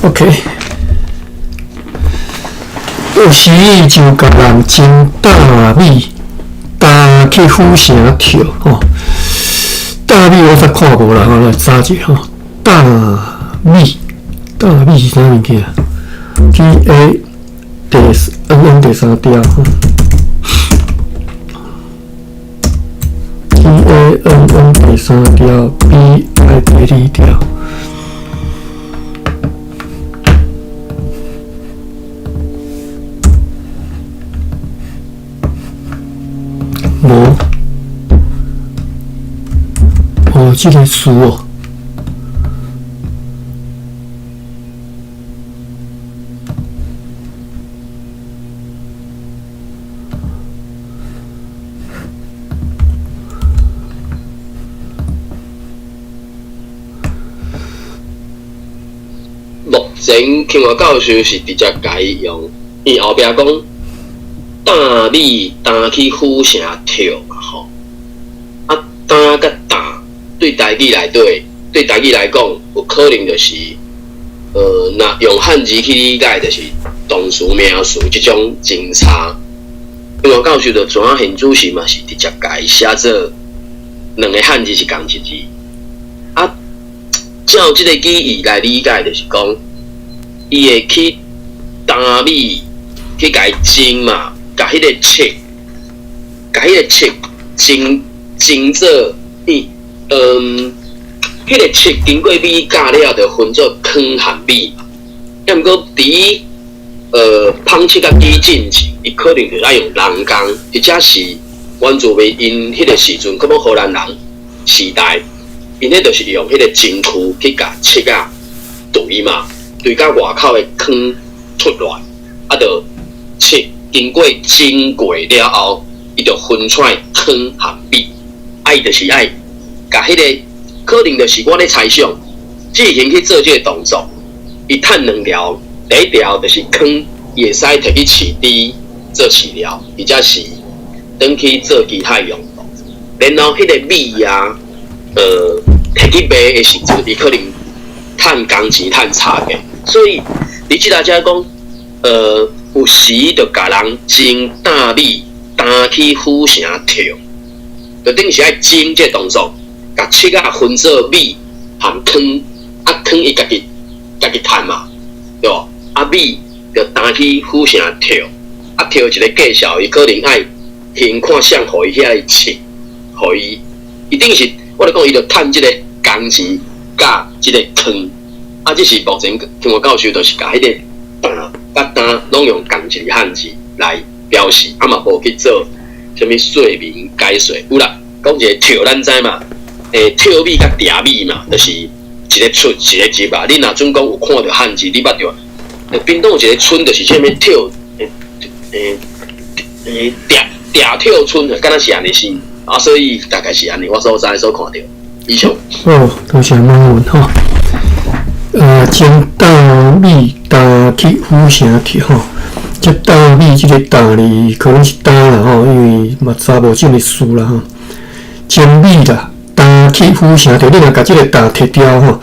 OK，有時就共人煎擔米，擔去府城跳吼。擔米我煞看無啦吼，來查者吼。擔米，擔米是啥物件？G A 第 N N 第三調吼。G A N N 第三調，B I 第二調。無，哦，這個詞哦。目前清華教授是直接共伊用，伊後壁講擔米擔去府城跳嘛吼，啊擔佮擔對台語內底，對台語來講，有可能就是，若用漢字去理解，就是動詞名詞這種真差。清華教授就怎現主時嘛是直接共伊寫做兩个漢字是仝一字，啊，照這个語義來理解，就是講。伊會去擔米，去共伊蒸嘛，共彼个粟，共彼个粟蒸蒸做伊，嗯，彼个粟經過米莢了，就分做糠和米嘛。抑毋過佇紡織佮機進前，伊可能就愛用人工，或者是原住民𪜶彼个時陣，可能荷蘭人時代，𪜶彼就是用彼个蒸具去共粟仔捶嘛。對佮外口的糠出來，啊，就粟經過蒸過了後，伊就分出來糠和米。啊，伊就是愛共彼个，可能就是我咧猜想，志行去做這个動作，伊趁兩條，第一條就是糠，伊會使提去飼豬做飼料，或者是轉去做其他用途。然後彼个米啊，提去賣的時陣，伊可能趁工錢、趁差價。所以，你這大家講，有時就共人蒸擔米，擔去府城跳，就等於是愛蒸這個動作，共粟仔分做米和糠，啊糠伊家己家己趁嘛，對無？啊米就擔去府城跳，啊跳一个介紹，伊可能愛先看誰予伊遐个粟，予伊，伊等於是我咧講，伊就趁這个工錢佮這个糠。啊，這是目前清華教授就是共彼个擔佮擔攏用仝一个漢字來表示，啊嘛無去做啥物說明解說。有啦，講一個跳，咱知嘛？跳米佮埕米嘛，就是一个出一个入啊。你若準講有看著漢字，你捌著？屏東有一個村，就是啥物跳，埕埕跳村，敢若是按呢是啊，所以大概是按呢，我所知所看著。以上。哦，多謝馬文吼。蒸擔米擔去府城去吼，這擔米這个擔字可能是擔啦吼，因為嘛查無這个詞啦吼。蒸米啦，擔去府城去，你若共這个擔提掉吼，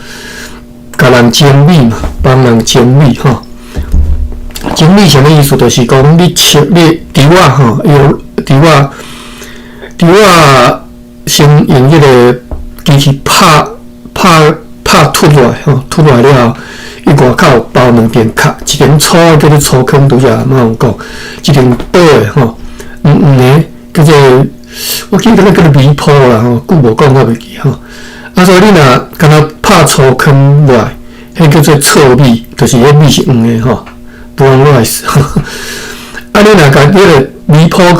共人蒸米嘛，幫人蒸米吼。蒸米啥物意思？就是講你切你豬仔吼，用豬仔豬仔先用這个機器拍拍。拍脫落來吼，脫落來了後，伊外口有包兩層殼，一層粗的叫做粗糠，拄才馬有講，一層薄的吼，黃黃的叫做，我記得那叫做米鋪啦吼，久無講我袂記吼。啊，所以你若敢若拍粗糠落來，彼叫做糙米，就是彼米是黃的吼，brown rice。啊，你若共彼个米鋪閣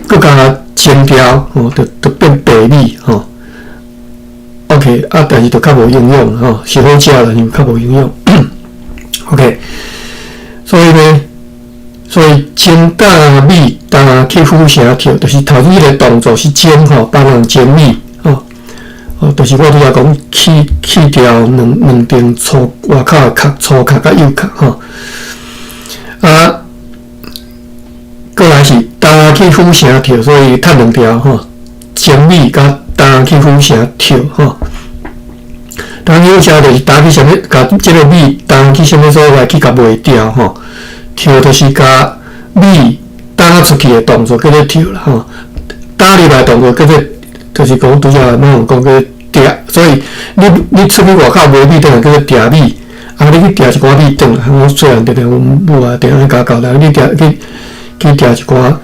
共閣共蒸掉吼，就就變白米吼。OK，啊，但是就較無營養吼，是好食啦，但是較無營養。OK，所以呢，所以蒸擔米擔去府城跳，就是頭先彼个動作是蒸吼，幫人蒸米吼，哦，就是我拄才講去去掉兩兩層粗外口的殼，粗殼佮幼殼吼。啊，過來是擔去府城跳，所以趁兩條吼，蒸米佮擔去府城跳吼。擔去府城就是擔去啥物，共這个米擔去啥物所在去共賣掉吼。挑就是共米擔出去的動作叫做挑啦吼，擔入來動作叫做，就是講拄才馬上講叫做掠，所以你出去外口買米轉來叫做掠米，啊你去掠一寡米轉來，我細漢常常阮母啊定定共我交代，你掠去去掠一寡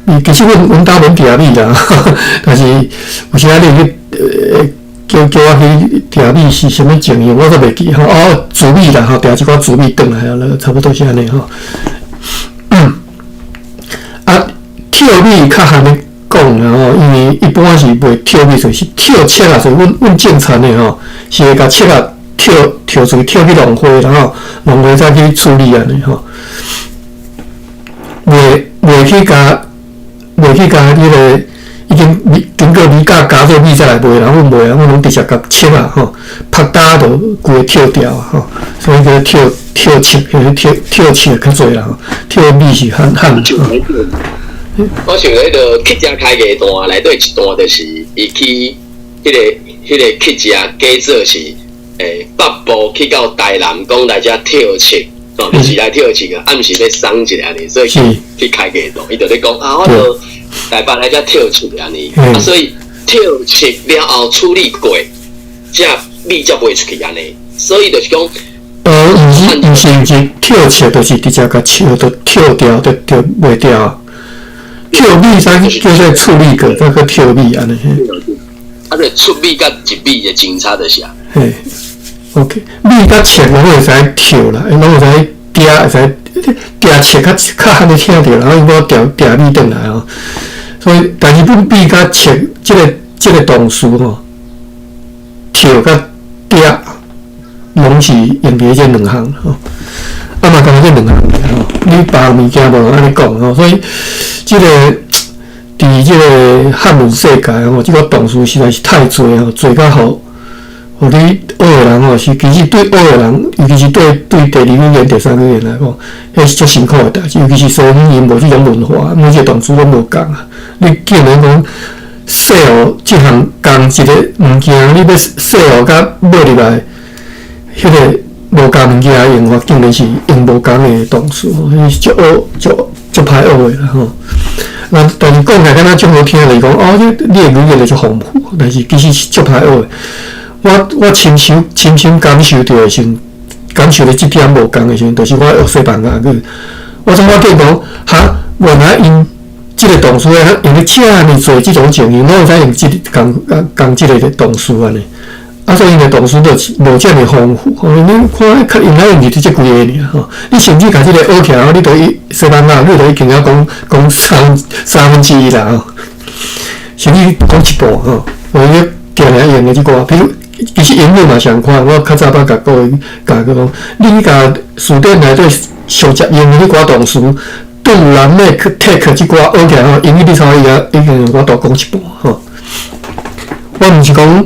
米，其實阮兜免掠米啦，但是有時仔你去叫我去掠米是啥物情形，我閣袂記吼。哦，煮米啦吼，掠一寡煮米轉來啊，差不多是按呢吼。啊，挑米較罕咧講啦吼，因為一般是袂挑米，就是挑粟仔，就阮種田的吼，是會共粟仔挑挑出去，挑去農會，然後農會再去處理按呢吼。袂去共彼个已經米經過米莢加做米再來賣啦，阮袂啊，阮攏直接共粟仔吼，曝焦就規个挑掉吼，所以叫挑挑粟，就是挑挑粟較濟啦，挑米是罕罕。我想彼个乞食開藝段內底一段，就是伊去彼个乞食假做是北部去到台南，講來遮挑粟，哦，毋是來挑粟啊，毋是欲送一下按呢，所以去開藝段，伊就咧講啊，我就台北來遮挑粟按呢，啊，所以挑粟了後處理過，才米才賣出去按呢，所以就是講，毋是挑粟，就是直接共粟都挑掉，就賣掉。挑米才叫做處理過，才閣挑米按呢。啊，對，出米佮入米的真差就是啊。嘿，OK，米佮粟攏會使挑啦，攏會使掠，會使掠粟較較罕咧聽著，然後我掠掠米轉來吼。所以，但是阮米佮粟這個動詞吼，挑佮掠，攏是用佇這兩項吼。啊嘛，敢若這兩項吼，你別項物件無按呢講吼，所以這個佇這個漢文世界吼，這個動詞實在是太濟吼，濟到予予你學的人吼，是其實對學的人，尤其是對第二語言、第三語言來講，彼是足辛苦的代誌。尤其是西方𪜶無這種文化，每一個動詞攏無仝啊。你竟然講 sell 這項仝一個物件，你欲 sell 佮買入來，彼個無仝物件的用法，竟然是用無仝的動詞，彼是足學足足歹學的啦吼。那但是講起來敢若足好聽，就是講哦，你的語言就足豐富，但是其實是足歹學的。我親身感受著的時陣，感受著這點無仝的時陣，就是我學西班牙語。我總發覺講，哈，原來𪜶這個動詞用咧遮爾濟這種情形，攏會使用這仝仝這個動詞按呢。啊，所以𪜶的動詞就無遮爾豐富。吼，你看，較用來用去就這幾個爾吼。你甚至共這個學起來後，你都西班牙語都已經曉講講三分之一啦吼，甚至講一半吼。我咧定定用的這寡，比如其實英語嘛相款，我較早捌共各位教過講，你去共詞典內底上捷用的彼寡動詞，do 啦、make、take 這寡學起來吼，英語你差不多已經有法度講一半吼。我毋是講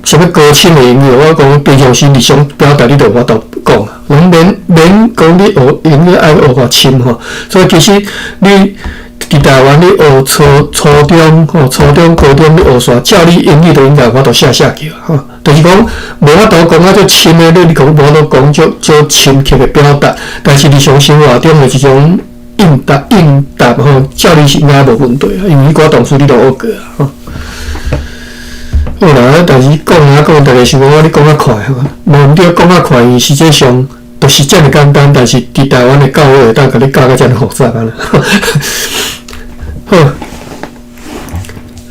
啥物高深的英語，我講平常時日常表達你都有法度講，攏免免講你學英語愛學偌深吼。所以其實你佇台灣你學初中吼，初中、高中你學煞，照你英語都應該有法度寫寫去吼。就是講無法度講啊足深的，你講無法度講足足深刻的表達，但是日常生活中的這種應答吼，照你是應該無問題啊，因為彼寡動詞你都學過啊吼。好啦，但是講啊講，逐家想講我咧講較快吼，無毋對，講較快，伊實際上就是遮爾簡單，但是佇台灣的教會會當共你教甲遮爾複雜啊啦。好，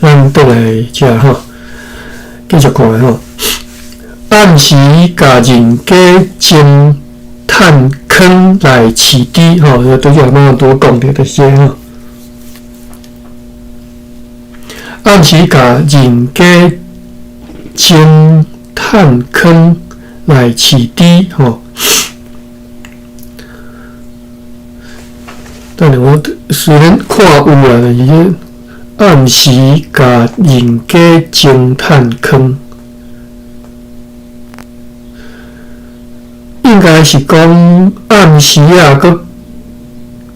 咱轉來遮吼，繼續看吼。暗時共人家偵探坑來飼豬吼，拄才馬上拄講著就是這吼。暗時共人家偵探坑來飼豬吼。等下我雖然看有啦，但是暗時共人家偵探坑，應該是講暗時啊，閣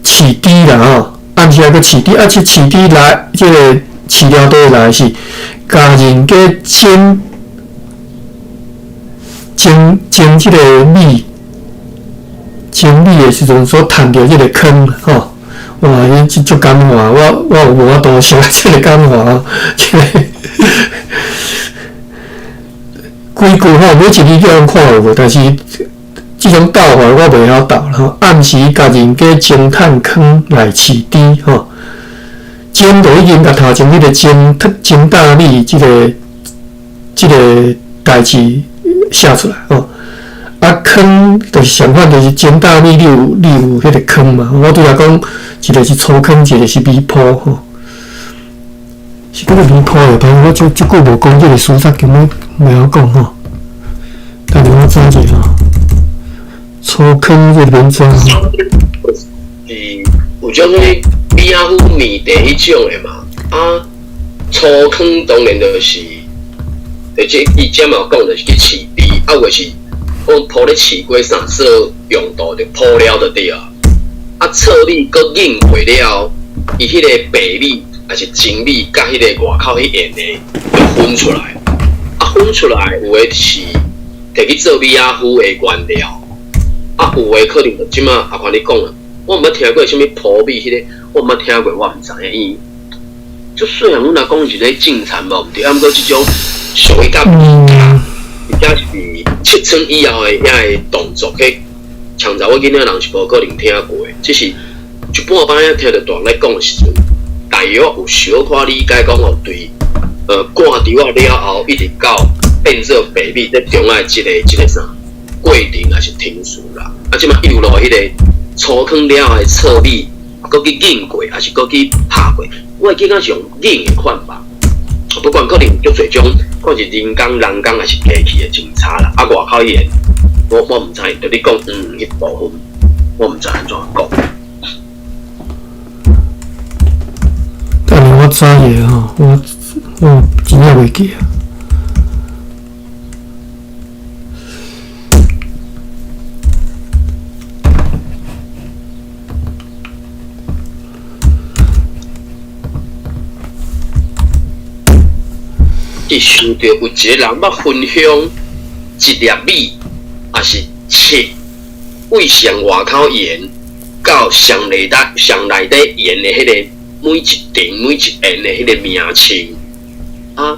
飼豬啦吼，暗時啊閣飼豬，啊，這飼豬來，這個飼料底來是共人家偵蒸蒸這个米，蒸米的時陣所趁著這个糠吼，哇！伊這足簡化，我有無法度寫這个簡化，這个規句吼，每一字叫人看有無？但是這種鬥法我袂曉鬥吼。暗時共人家偵探坑來飼豬吼，蒸就已經共頭前彼个蒸蒸大米這个代誌寫出來吼。啊，坑就是相反，就是蒸大米，你有彼个坑嘛？我拄才講，一个是粗糠，一个是米鋪吼。是叫做米鋪的，反正我足足久無講這个書冊，根本袂曉講吼。等下我查者吼，粗糠這个免查吼。是有種啥物米仔粉麵茶彼種的嘛？啊，粗糠當然就是，就這伊這嘛講就是去飼豬，啊有的是講鋪咧飼雞啥做用途就鋪料就對啊。啊，糙米閣碾過了，伊彼個白米抑是精米，佮彼个外口彼鹽的就分出來。啊，分出來有的是摕去做米仔粉的原料，啊，有的可能就這馬阿寬你講啊，我毋捌聽過啥物鋪米彼个，我毋捌聽過，我毋知影。伊就雖然阮若講是咧種田無毋對，啊，毋過這種屬於較比較是七寸以後的遐個動作，彼像查某囡仔人是無可能聽過的，只是一半擺仔聽著大人咧講的時陣，大約有小可理解講哦，對，割稻仔了後，一直到變做白米，這中間這个啥過程抑是程序啦。啊，這馬一路落彼個粗糠了後的糙米，閣去碾過，抑是閣去拍過，我會記敢是用碾的款吧。不管可能足濟種，看是人工、人工抑是機器的精查啦。啊，外口彼个，我毋知，就你講彼部分，我毋知按怎講。等下我查一下吼，我真正袂記啊。伊想著有一个人捌分享一粒米，抑是七位上外口鹽到上內底上內底鹽的彼个每一層每一鹽的彼个名稱啊，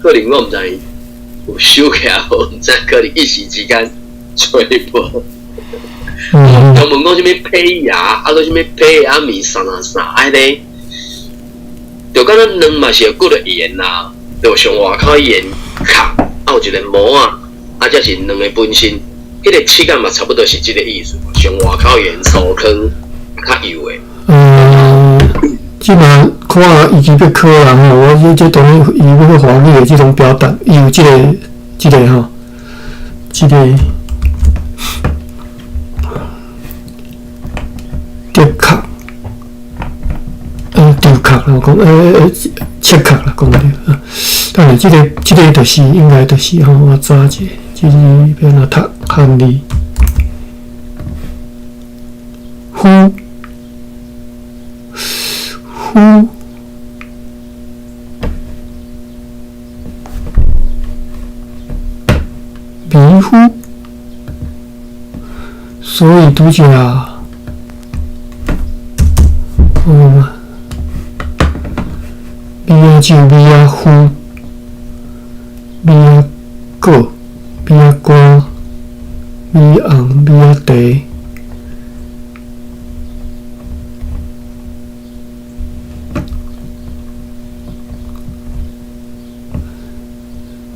可能我毋知有收起來無，毋知可能一時之間揣無。專門講啥物胚芽，啊，閣啥物胚芽米啥啥啊，彼个。就敢若卵嘛是有幾个鹽啦，就上外口鹽殼，啊有一个膜啊，啊才是卵的本身。彼个质感嘛差不多是這个意思，上外口鹽粗糠較幼的。這馬看伊要考人吼，我這當然伊要去華語的這種表達，伊有這個吼，這个的確。丟殼啦，我講切殼啦，講對啊。但是這个就是應該就是吼，我查一下，這個欲按怎讀漢字？麩麩迷糊，所以拄才，米仔酒、米仔麩、米仔果、米仔干、米紅、米仔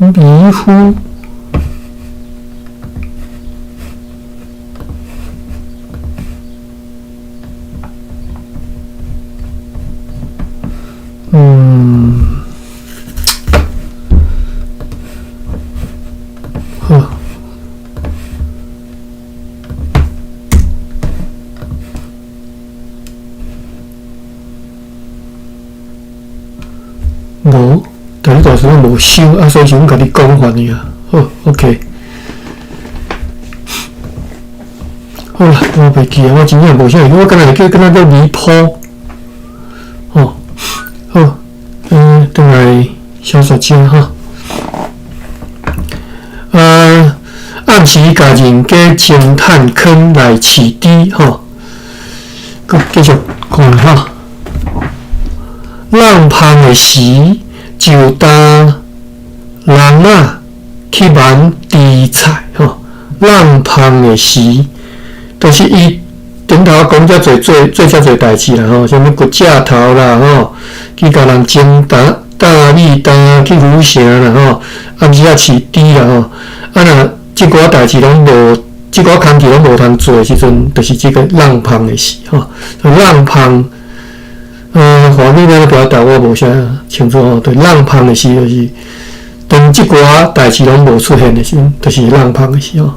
茶、米麩。好。無，但你大師無收，啊，所以是阮家己講法爾。好，OK。好啦，我袂記啊，我真正無啥會，我敢若會記，敢若叫米鋪。吼，好，轉來小說家哈。暗时共人家侦探坑来饲猪吼。阁继续看吼，挵蜂的时就担笼仔去挽猪菜吼。挵蜂的时，就是伊顶头讲遮济做做遮济代志啦吼，啥物掘石头啦吼，去共人争担担米担去府城啦吼，暗时仔饲猪啦吼，啊若这寡代志拢无，这寡工课拢无通做的时阵，就是这个挵蜂的时吼。挵蜂，华语按怎表达我无啥清楚吼。对，挵蜂的时就是当这寡代志拢无出现的时阵，就是挵蜂的时吼。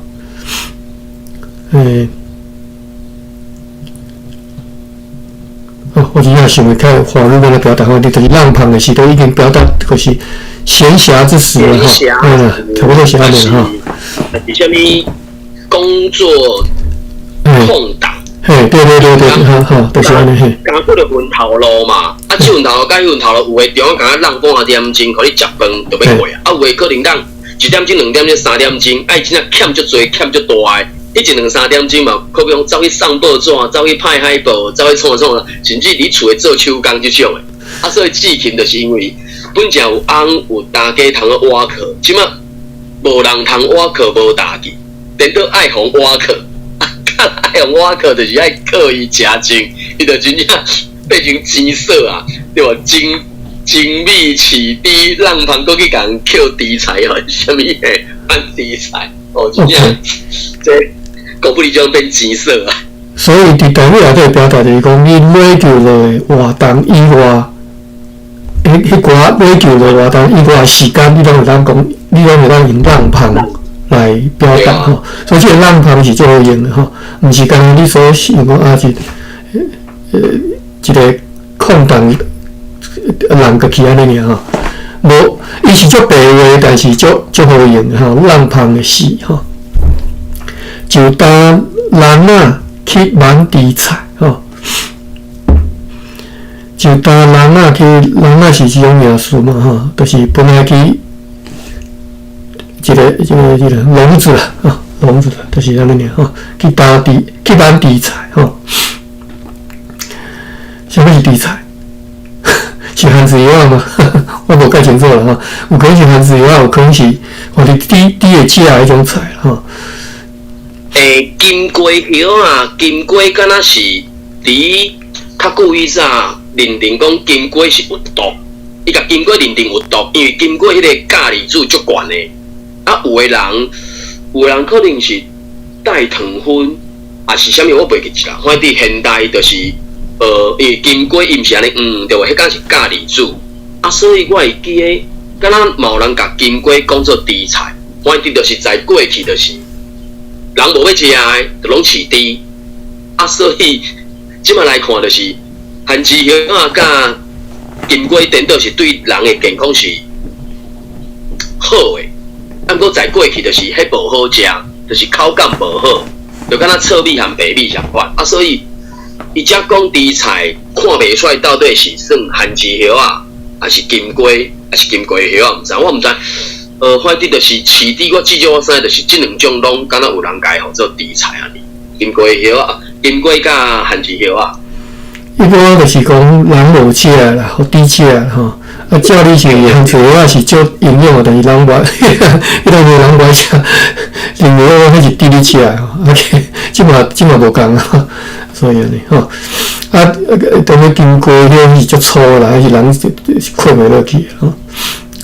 哦，我真正想袂开，华语按怎表达，反正就是挵蜂的时，都已经表达就是闲暇之时了吼。嗯，差不多是按呢吼。是啥物工作空档？嘿，对对对对，好好，就是按呢嘿。艰苦就分头路嘛，啊，这份头路佮彼份头路，有的中间敢若挵半点钟，予你食饭就欲过啊，啊，有的可能当一点钟、两点钟、三点钟，啊，伊真正欠足济、欠足大的。彼一两三点钟嘛，可比讲走去送报纸、走去拍海报、走去创创，甚至伫厝内做手工这种的。啊，所以志勤就是因为本正有翁有大家通咧倚靠，这马无人通倚靠，无代志，颠倒爱予倚靠，啊，爱予倚靠就是爱靠伊食种，伊就真正变成钱索啊，对无？精精米饲猪，挵蜂阁去共人捡猪菜哦，啥物的挽猪菜哦，真正这。狗不理就变钱索啊！所以伫台语内底表达就是讲，你买球的活动以外，彼寡买球的活动以外的时间，你拢会当讲，你拢会当用挵蜂来表达吼。所以这个挵蜂是最好用的吼，毋是干焦你所想讲啊是一个空档人过去按呢尔吼。无，伊是足白话，但是足足好用的吼，挵蜂的时吼。就担笼仔去挽猪菜吼，就担笼仔去，笼仔是一种名词嘛吼，就是本来去一个笼子啦，吼，笼子啦，就是按呢尔吼，去担猪，去挽猪菜吼。啥物是猪菜？是番薯叶吗？我无介清楚啦吼，有可能是番薯叶，有可能是或者猪猪会食的彼种菜吼。欸，金瓜叶啊，金瓜敢若是伫较久以前认定讲金瓜是有毒，伊共金瓜认定有毒，因为金瓜彼个钙离子足悬的。啊，有的人可能是带糖分，抑是啥物，我袂记得啦。反正伫现代就是，因为金瓜伊毋是按呢，对无？彼敢是钙离子。啊，所以我会记得，敢若嘛有人共金瓜讲做猪菜，反正就是在过去就是。人无欲食的，就拢饲猪。啊，所以这马来看就是，番薯叶仔佮金瓜颠倒是对人的健康是好的。啊，毋过在过去就是彼无好食，就是口感无好，就敢若糙米和白米相款。啊，所以伊遮讲猪菜看袂出来到底是算番薯叶仔，抑是金瓜，抑是金瓜叶仔，毋知，我毋知。反正就是饲猪，我至少我知就是这两种拢敢若有人共伊号做猪菜按呢。金瓜叶仔、金瓜佮番薯叶仔。一般就是讲人无食啦，予猪食吼。啊，照理是番薯叶仔是足营养的，但是人无爱，彼当阵人无爱食，认为讲彼是猪咧食的吼。啊，这嘛无仝啊，所以按呢吼。啊，当咧金瓜叶是足粗啦，彼是人是困袂落去吼。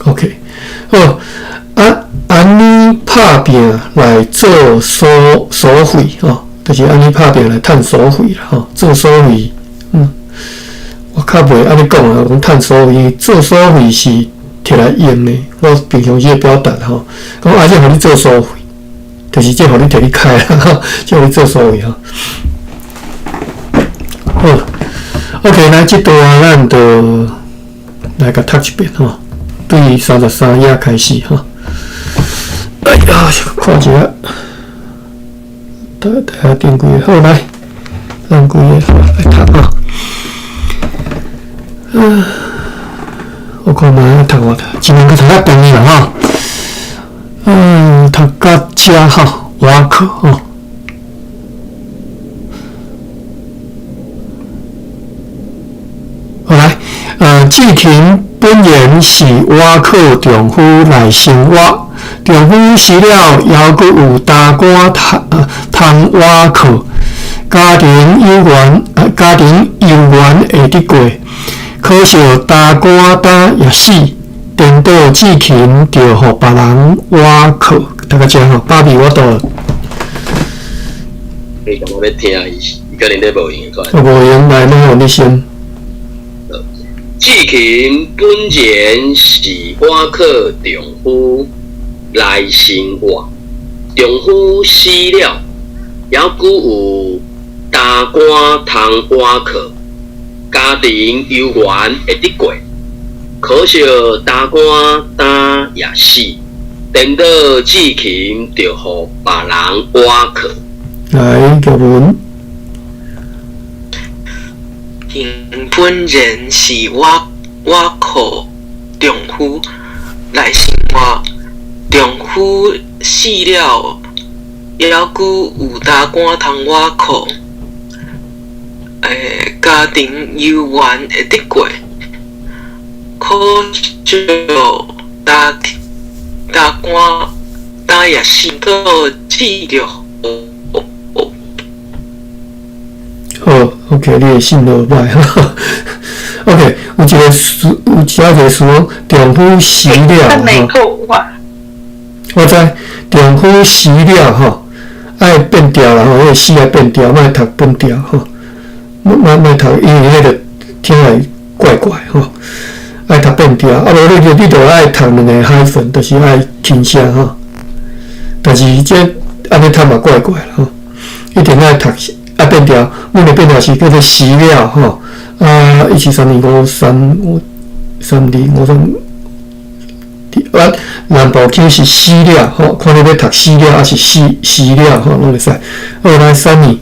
OK，好。啊，按呢拍拼来做所所费吼，就是按呢拍拼来趁所费啦吼，做所费，我较袂按呢讲啊，讲趁所费，做所费是摕来用的，我平常时的表达吼，讲啊，这予你做所费，就是这予你摕去开啦，吼，这予你做所费吼。好，OK，来这段咱就来共读一遍吼，对33页开始吼。哎呀，看一下，大家顶几个好来，咱规个来读啊。我看觅读偌，尽量阁读较长啦吼。读到遮吼，倚靠吼。好來，志勤本然是倚靠丈夫來生活，丈夫死了，猶閣有擔肝通倚靠，家庭猶原，家庭猶原會得過。可惜擔肝擔也死，顛倒志勤著予別人倚靠。讀到遮吼，芭比我倒。你感覺欲聽伊，伊可能咧無閒的。無閒來，莫予你先。志勤本然是倚靠丈夫來生活，丈夫死了，猶閣有擔肝通倚靠，家庭猶原會得過。可惜擔肝擔也死，顛倒志勤著予別人倚靠。來，玉文。因本然是倚靠丈夫來生活，丈夫死了，猶閣有擔肝通倚靠，家庭猶原會得過。可惜擔肝擔也死，倒志著。好，OK，你的信號歹哈。OK，有一個詞，有一個詞講丈夫死了吼。我知，丈夫死了吼，愛變調啦吼，彼個死愛變調，莫讀變調吼，莫讀，因為彼個聽來怪怪吼，愛讀變調，啊無你就愛讀兩個 hyphen，就是愛輕聲吼。但是這按呢讀嘛怪怪啦吼，一定愛讀。啊變調，阮的變調是叫做死了吼，啊，一七三二五三五三二五三，啊，南部腔是死了吼，看你欲讀死了抑是死了吼，攏會使。好，來三二。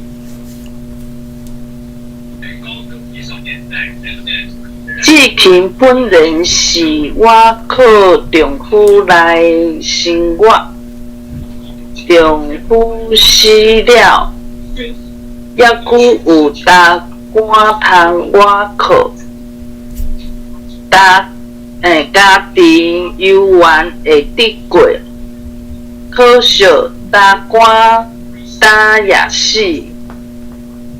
志勤本然是倚靠丈夫來生活，丈夫死了，猶閣有擔肝通倚靠，家庭猶原會得過。可惜擔肝擔也死，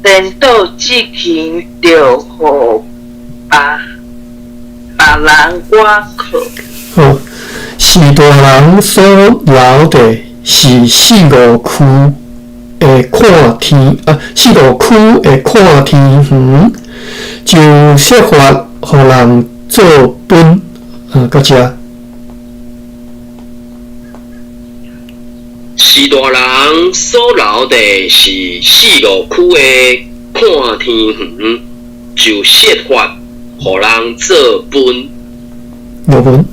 顛倒志勤著予別人倚靠。好，是大人所留的是四五區的看天啊，四五區的看天園，就設法予人做本啊，到遮。是大人所留的是四五區的看天園，就設法予人做本。無本。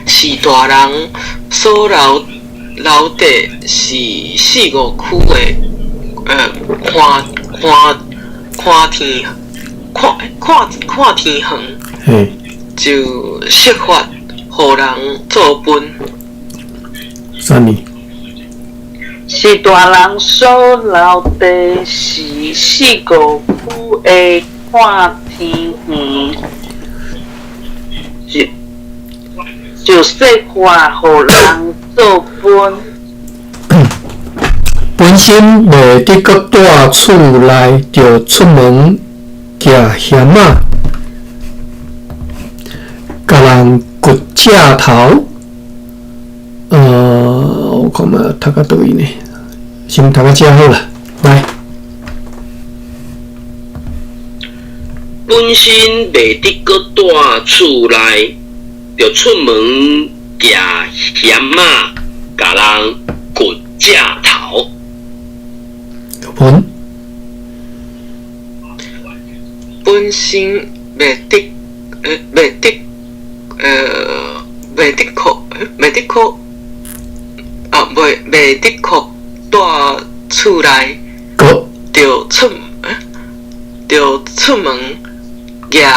是大人所留的是四五區的，看天園，就設法予人做本。三年。是大人所留的是四五區的看天園，就設法予人做本。本身袂得閣蹛厝內，就出門寄蜆仔，共人掘正頭。我看覓讀到佗位呢？先讀到遮好啦，來。本身袂得閣蹛厝內，就出門寄蜆仔，共人掘正頭。本身袂得，袂得閣蹛厝內，就出門寄蜆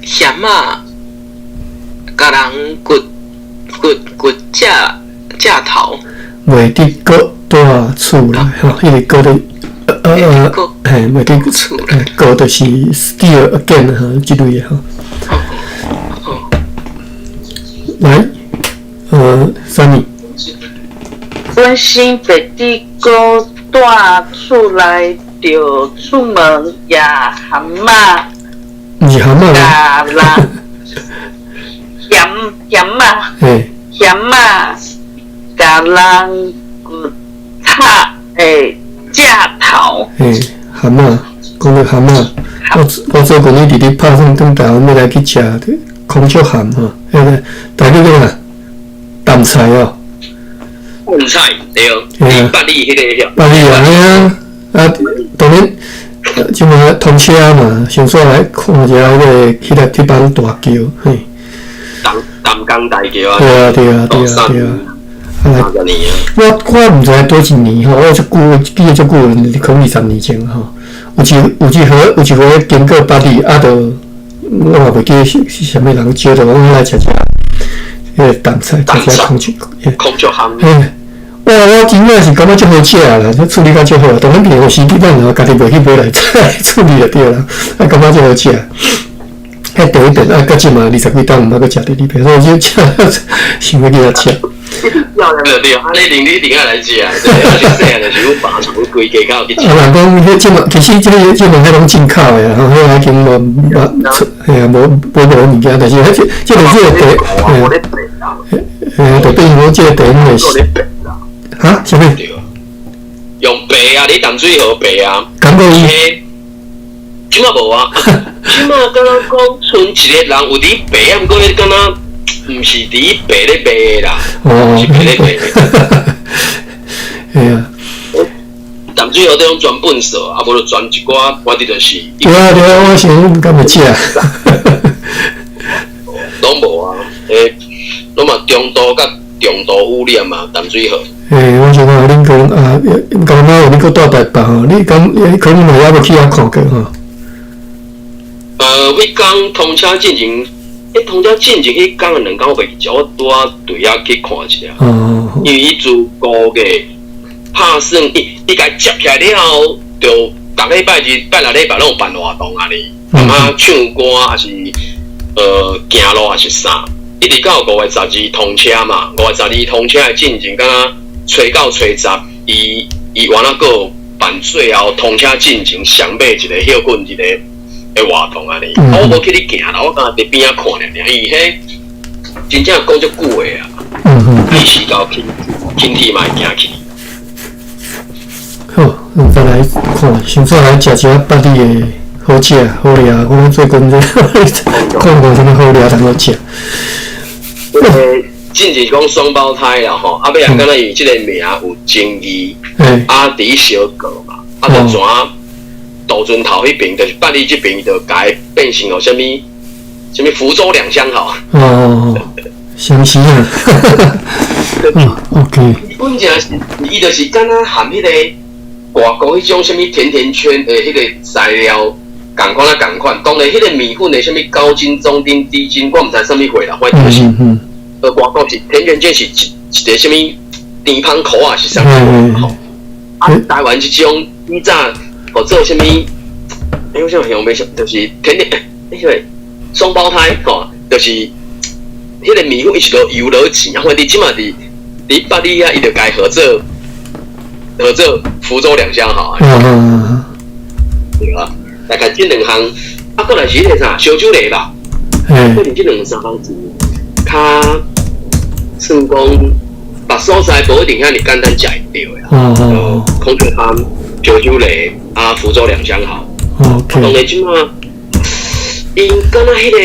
仔，共人掘食頭。袂得閣蹛厝內吼，彼個閣咧，嘿，袂得厝內，閣就是 still again 吼，這類的吼。來，啥物？阮生袂得閣蹛厝內，著出門攑蚶仔。毋是蚶仔。共人蜆蜆仔。蜆仔，共人骨插的食頭。嘿，蚶仔，講著蚶仔，我最近咧佇咧拍算轉台灣欲來去食空竹蚶吼，彼个台語叫啥？淡菜哦。淡菜對，佇八里彼个遐。八里啊，嘿啊，啊，當然，這馬通車嘛，先煞來看一下彼个彼个鐵板大橋，嘿。淡淡江大橋啊。對啊，對啊，對啊，對啊。我我毋知佗一年吼，我足久記得足久，可能20年前吼，有一回有一回經過八里，啊，著我嘛袂記得是啥物人招著阮來食食，彼个淡菜，食食空竹，空竹蚶。嘿，哇！我真正是感覺足好食啦，這處理甲足好，當然平常時咱也家己袂去買來處理就對啦，啊，感覺足好食。彼第一遍啊，到這馬20幾冬毋捌閣食第二遍，所以這想欲去遐食。對對，啊！你一定愛來食，對，我細漢就是阮爸帶阮規家口去食。啊，人講彼這馬其實這個這馬彼攏進口的吼，彼已經無無出，嘿啊，無無無物件，但是彼這這個這個地，嘿，就變成講這個地攏會。哈？啥物？用白啊！你淡水河白啊？感覺伊。這馬無啊，這馬敢若講賰一个人有佇白啊，毋過彼敢若。毋是佇白咧賣的啦，是白咧賣的。嘿啊。淡水河這種全糞掃，啊無就全一寡，反正就是。對啊對啊，我想敢會食。攏無啊，欸，攏嘛中度佮重度污染嘛，淡水河。欸，我想講恁講啊，敢若有恁閣蹛台北吼，你敢可能嘛猶未去遐看過吼？彼工通車進前。彼通車進前彼工2工我袂去食，我拄仔對遐去看一下。因為伊自5月拍算，伊伊共接起來了後，就逐禮拜日、拜六禮拜攏有辦活動按呢，啊唱歌抑是行路抑是啥，一直到5月12通車嘛。5月12通車的進前，敢若初九、初十，伊伊原來閣有辦最後通車進前上尾一個歇睏一個的活動按呢，我無去咧行啦，我敢若佇邊仔看爾爾，伊彼真正講足久的啊，伊是到輕輕鐵嘛會行去。好，咱再來看，先煞來食一下八里的好食好料。我最近這看無啥物好料通好食。進前講雙胞胎啦吼，啊尾仔敢若因為這个名有爭議，啊佇相告嘛，啊就怎渡船頭彼爿，就是八里這爿，就共伊變成哦，啥物啥物福州兩相好。哦，相思啊。嗯，OK。本正是，伊就是敢若含彼个外國彼種啥物甜甜圈的彼個材料仝款啊仝款。當然，彼個麵粉的啥物高筋、中筋、低筋，我毋知啥物貨啦，反正就是，外國是甜甜圈是一一个啥物甜芳苦啊，是啥物吼？啊，台灣這種以早。哦，做啥物？欸，我想形容袂就是甜甜，欸，啥物雙胞胎吼，就是彼个麵粉伊是落油落錢啊，反正這馬佇佇八里遐，伊就共合做合做福州兩相好。對啊，大概這兩項，啊，閣來是彼個啥燒酒螺吧？可能這兩三項是較算講別所在無一定遐爾簡單食會著的啦。孔雀蚶、燒酒螺。啊，福州兩相好。當然這馬，𪜶敢若彼個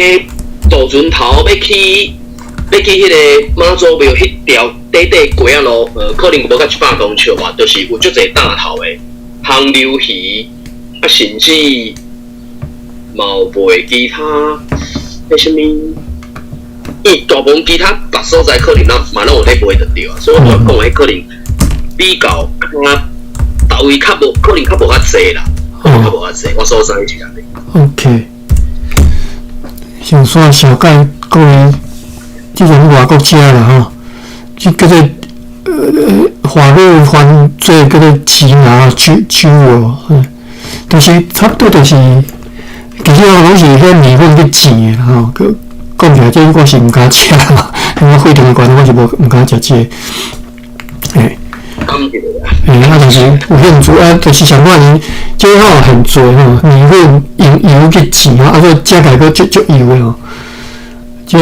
渡船頭欲去，欲去彼个媽祖廟彼條短短街仔路，可能無到100公尺吧，就是有足濟擔頭的烘溜魚，啊，甚至嘛有賣其他，彼啥物，伊大部分其他別所在可能嘛攏有咧賣就對啊，所以我講的彼可能比較較。別位較無，可能較無遐濟啦，較無遐濟，我所知是按呢。 OK，先煞小解各位，這陣外國食啦吼，這叫做华语翻做叫做奇拿酒酒哦，就是差不多就是，其实我攏是遐麵粉去煎的吼，閣講起來這我是毋敢食，因為血糖的關係，我是無毋敢食這個，嘿。欸，啊，就是有興趣啊，就是上款伊這吼現做吼，麵粉用油去煎吼，啊，閣食起來閣足足油的吼，這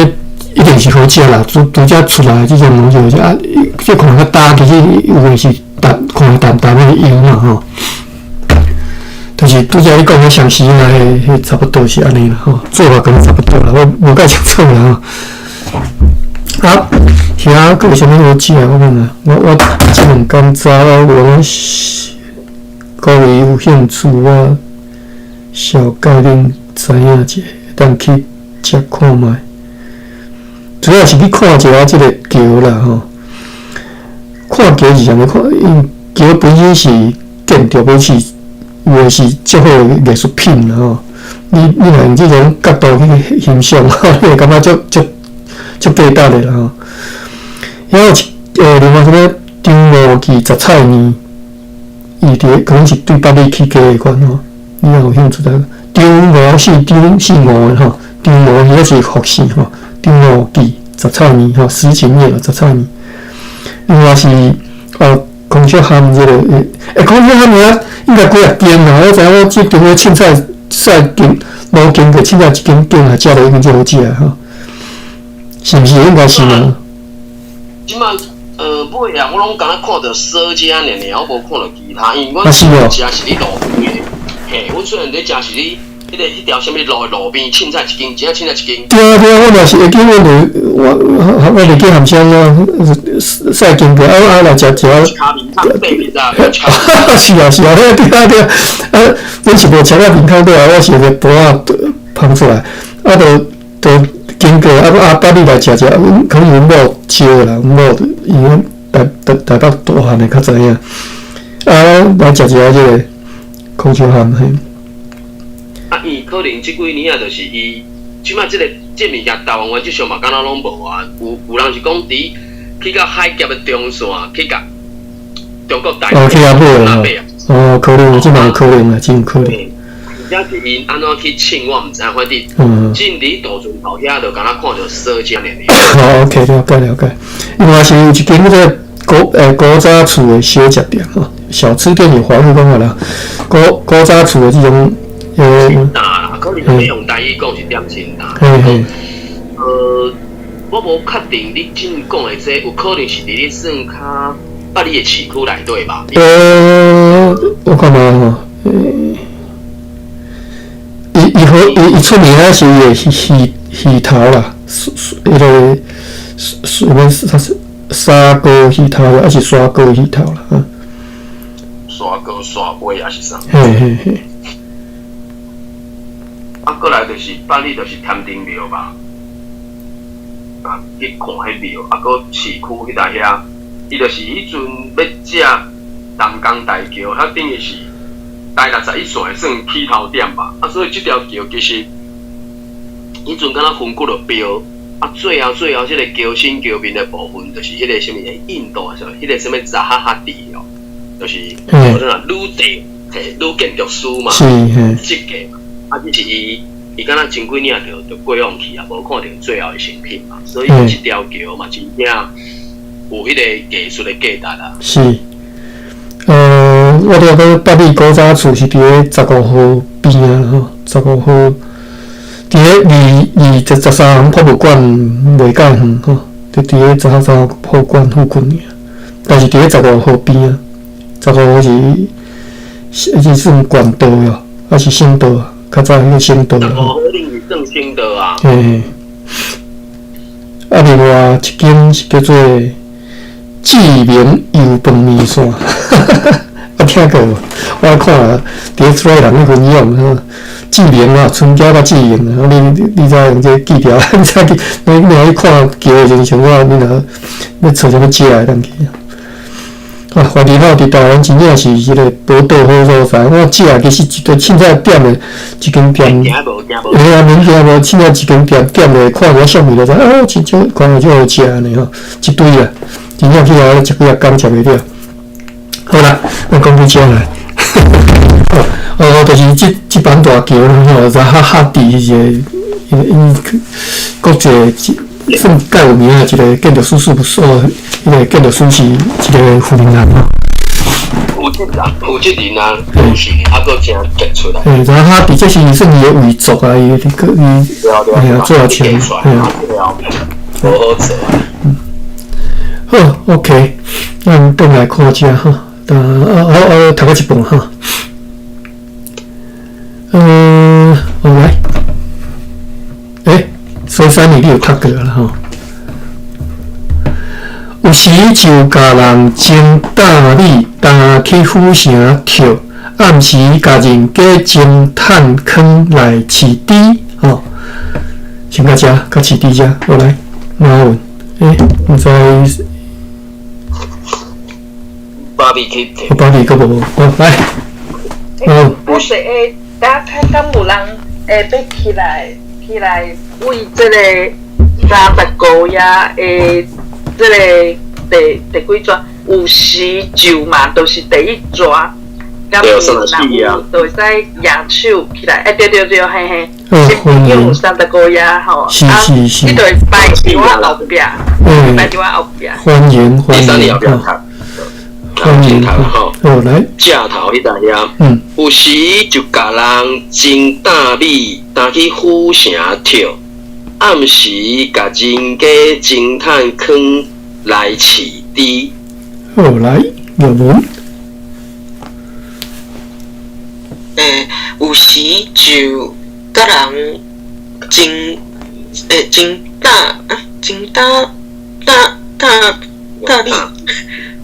一定是好食啦。拄拄才出來這種物就是啊，這看較焦，其實有的是淡，看淡淡的油嘛吼。就是拄才你講的相思啊，彼彼差不多是按呢啦吼，做法可能差不多啦，我無介清楚啦吼。啊，遐閣有啥物好食？我問啊，我我這兩工早我各位有興趣，我小概恁知影者，會當去食看覓。主要是去看一下這个橋啦吼。看橋是啥物看？因為橋本身是建築，本是有的是足好的藝術品啦吼。你你若用這種角度去欣賞，你會感覺足足足價值的啦吼。遐有一另外啥物張無忌雜菜麵，伊佇可能是對北里起家的款吼。你若有興趣就張五四張四五的吼，張五彼是複姓吼。張無忌雜菜麵吼，什錦麵雜菜麵。另外是哦，孔雀蚶這個，欸，孔雀蚶遐應該幾仔間啦。我知影我這間個凊彩菜經路經過凊彩一間店來食落已經足好食的吼。是毋是？應該是嘛。這擺尾啊，我攏敢若看著趖遮爾爾，我無看著其他，因為阮食是佇路邊的。嘿，阮雖然佇食是佇彼个彼條啥物路的路邊，凊彩一間，真正凊彩一間。對啊對啊，我嘛是會記，我就我我就去鹹雙啊，駛經過啊啊來食食。是啊是啊，對啊對啊，啊，阮是無食到面頭底啊，我是個盤仔捧出來，啊，就就經過啊啊，百你來食食，可能阮某招啦，阮某因為台台台北大漢的較知影，啊，來食食這個孔雀蚶嘿。啊，伊可能這幾年啊，就是伊這擺這个這物件，台灣原則上嘛，敢若攏無啊。有有人是講佇去到海峽的中線，去共中國大陸買啊。哦，可能，這嘛有可能啊，真有可能。而且是𪜶按怎去稱，我毋知，反正進佇渡船頭遐，就敢若看著趖遮爾。好，OK，了解了解。另外是有一間彼个古早厝的小食店吼，小吃店有華語講法啦。古古早厝的這種。清淡啦，可能欲用台語講是點清淡。嘿嘿。我無確定你正講的這有可能是佇咧算較八里的市區內底吧？我看覓吼，伊伊好伊伊出名是伊的魚魚頭啦，彼个什物啥是砂鍋魚頭啦，抑是砂鍋魚頭啦？啊。砂鍋沙尾抑是啥？嘿嘿嘿。啊，過來就是百里，就是添丁廟吧？啊，去看彼廟，啊，閣市區彼搭遐，伊就是彼陣欲食南港大橋，遐等於是台61線的算起頭點吧。啊，所以這條橋其實彼陣敢若分幾落標，啊，最後最後這个橋身橋面的部分，就是彼個啥物印度的啥，彼个啥物扎哈哈蒂哦，就是叫做啥女帝，嘿，女建築師嘛，設計。啊，只是伊，伊敢若前幾年就就過往去啊，無看著最後的成品嘛，所以這條橋嘛，真正有彼个藝術的價值啦。是，我拄仔講百里古早厝是佇咧十五號邊啊，吼，十五號，佇咧二二十十三行博物館袂介遠吼，就佇咧十三號館附近爾，但是佇咧十五號邊啊，十五號是是算縣道喲，抑是省道啊？較早彼个省道。十五號是算省道啊。嘿，啊，另外一間是叫做志明油飯麵線，啊，聽過無？我看佇咧出來人咧分享，吼，志明啊，春嬌佮志明啊，你你知用這个記條，你知去，你你若去看橋的時陣，像我，你若欲揣啥物食的當去啊？啊，花蓮吼，佇台灣真正是彼个寶島好所在。我食其實一個凊彩點的一間店，嘿啊，免驚無，凊彩一間店點的，看無啥物就知，哦，真少，看起足好食按呢吼，一堆啊，真正起來食幾仔工食袂了。好啦，咱講到遮來。哦，就是這這板大橋吼，扎哈哈蒂一個，𪜶國際算較有名的一個建築師事務所，彼個建築師是一個芬蘭吼。負責人，負責人啊，是猶閣誠傑出啊。嘿，扎哈蒂這是算伊的遺作啊，伊伊伊，嘿啊，做錢，嘿啊。好好做。嗯。好，OK，咱轉來看遮吼，啊啊啊，讀到一半吼。好來，所以三年你有讀過啦吼。有時就共人蒸大米，擔去府城跳；暗時共人家蒸炭坑來飼豬，吼。先到遮，到飼豬遮，好來，馬文，毋知。芭比去。芭比閣無，好來。我是會，等下看敢有人會欲起來，起來為這個35頁的這個第幾逝？有時就嘛，就是第一逝。敢有人有，就會使舉手起來。對對對，嘿嘿。歡迎。有35頁吼，是是是。你就會擺佇我後壁，擺佇我後壁。歡迎歡迎。歡迎吼，好來。正頭彼搭遐，有時就共人蒸大米，擔去府城跳；暗時共人家偵探坑來飼豬。好來，葉文。有時就共人蒸，蒸大，蒸大大大大米，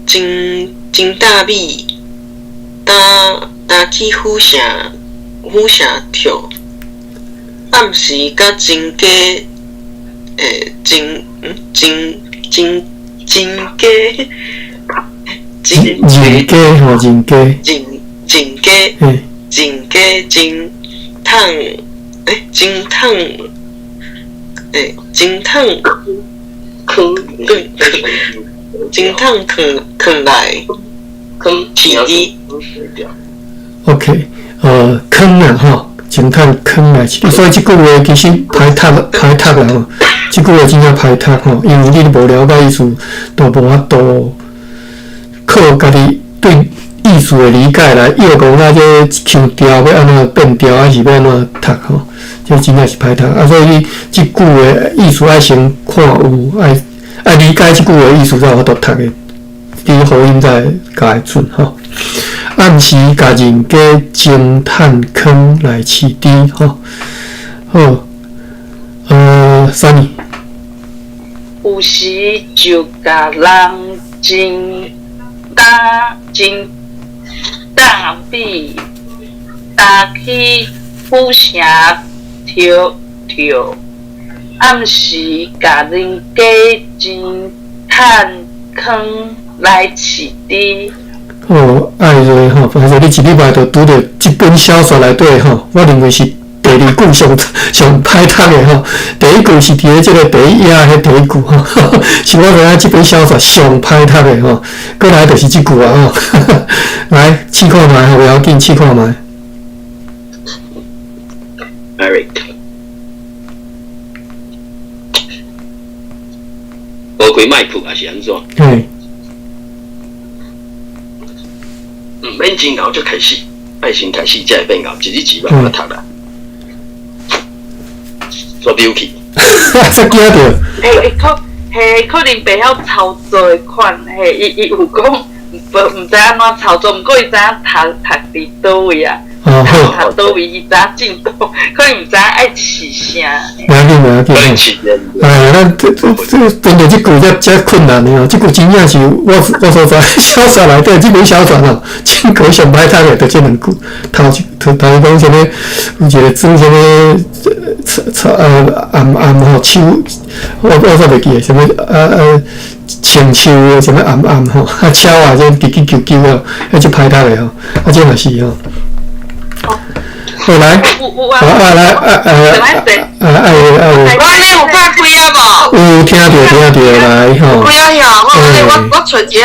蒸蒸大米，擔去府城府城跳，暗時共真家，真真真真家，真人家吼，人家，人人家，人家真趁，真趁，真趁，坑，对，真趁坑坑來。坑飼豬。 OK，坑啊吼，偵探坑來，所以這句話其實歹讀，歹讀啦吼。這句話真正歹讀吼，因為你無了解意思，都無法度靠家己對意思的理解來臆講啊，這腔調欲按怎變調，還是欲按怎讀吼？這真正是歹讀啊！所以你這句話意思愛先看有，愛愛理解這句話意思才有法度讀的。你呼音才會共會準吼。暗時共人家偵探坑來飼豬吼。好，Sunny。有時就共人蒸大蒸大米，擔去府城跳跳，暗時共人家偵探坑來飼豬。哦，艾瑞吼，反正你一禮拜就拄著這本小說內底吼，我認為是第二句上上歹讀的吼。第一句是佇咧這個第一頁彼第一句吼，是我感覺這本小說上歹讀的吼。過來就是這句啊吼，來試看覓，袂要緊，試看覓。 Eric，無開麥克還是按怎？嘿。毋免真𠢕就開始，愛先開始才會變𠢕，一日一慢慢讀啦。煞丟去。煞驚著。可嘿，可能袂曉操作的款，嘿，伊有講，無毋知按怎操作，毋過伊知影讀讀佇佗位啊。哦，好。讀佗位伊知影進度，可能毋知影愛試啥。袂要緊，袂要緊。哎，咱這這這針對這句才才困難的哦，這句真正是我所在小說內底這本小說哦，真個上歹讀的就這兩句。頭一頭頭講啥物，有一個裝啥物，草暗暗吼樹，我煞袂記得啥物穿樹的啥物暗暗吼，啊鳥仔這吱吱啾啾哦，彼足歹讀的吼，啊這嘛是吼。好來，啊來啊啊啊啊啊！我你有拍開啊無？有聽著聽著來吼。開啊遐，我我我揣一下，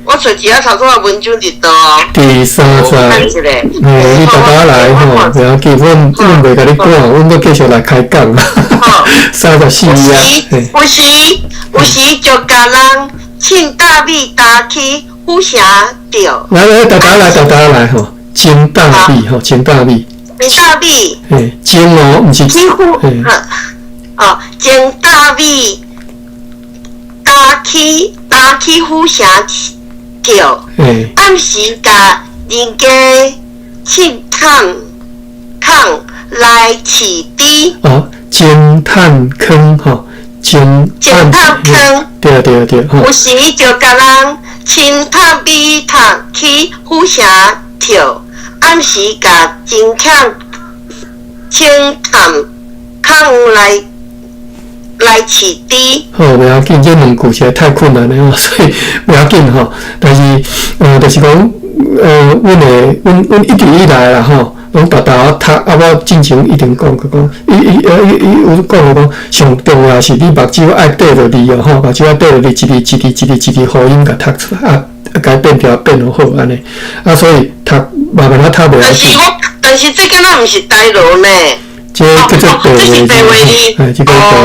我揣一下頭拄仔文章佇佗哦。第三十，嘿，你逐逐來吼，袂要緊，阮阮袂共你趕，阮閣繼續來開講。34頁。有時有時就共人凊大米擔去府城釣。來來，逐逐來，逐逐來吼，蒸大米吼，蒸大米。蒸大米。嘿，蒸哦，毋是。去府，哦，蒸大米擔去擔去府城釣。暗時共人家凊探坑來飼豬。哦，偵探坑吼，偵探坑。對對對，有時就共人凊探米桶去府城釣，暗時共偵探偵探坑來來飼豬。好，袂要緊，這兩句實在太困難了，所以袂要緊吼。但是，就是講，阮會，阮阮一直以來啦吼，攏沓沓讀，啊，我進前一定講過講，伊伊伊伊有講過講，上重要是你目睭愛綴著字哦吼，目睭愛綴著字，一字一字一字一字呼音共讀出來，啊，共伊變調變予好按呢，啊，所以讀慢慢仔讀袂要緊。但是我，但是這敢若毋是台羅呢？這叫做白話字，哎，這個白話字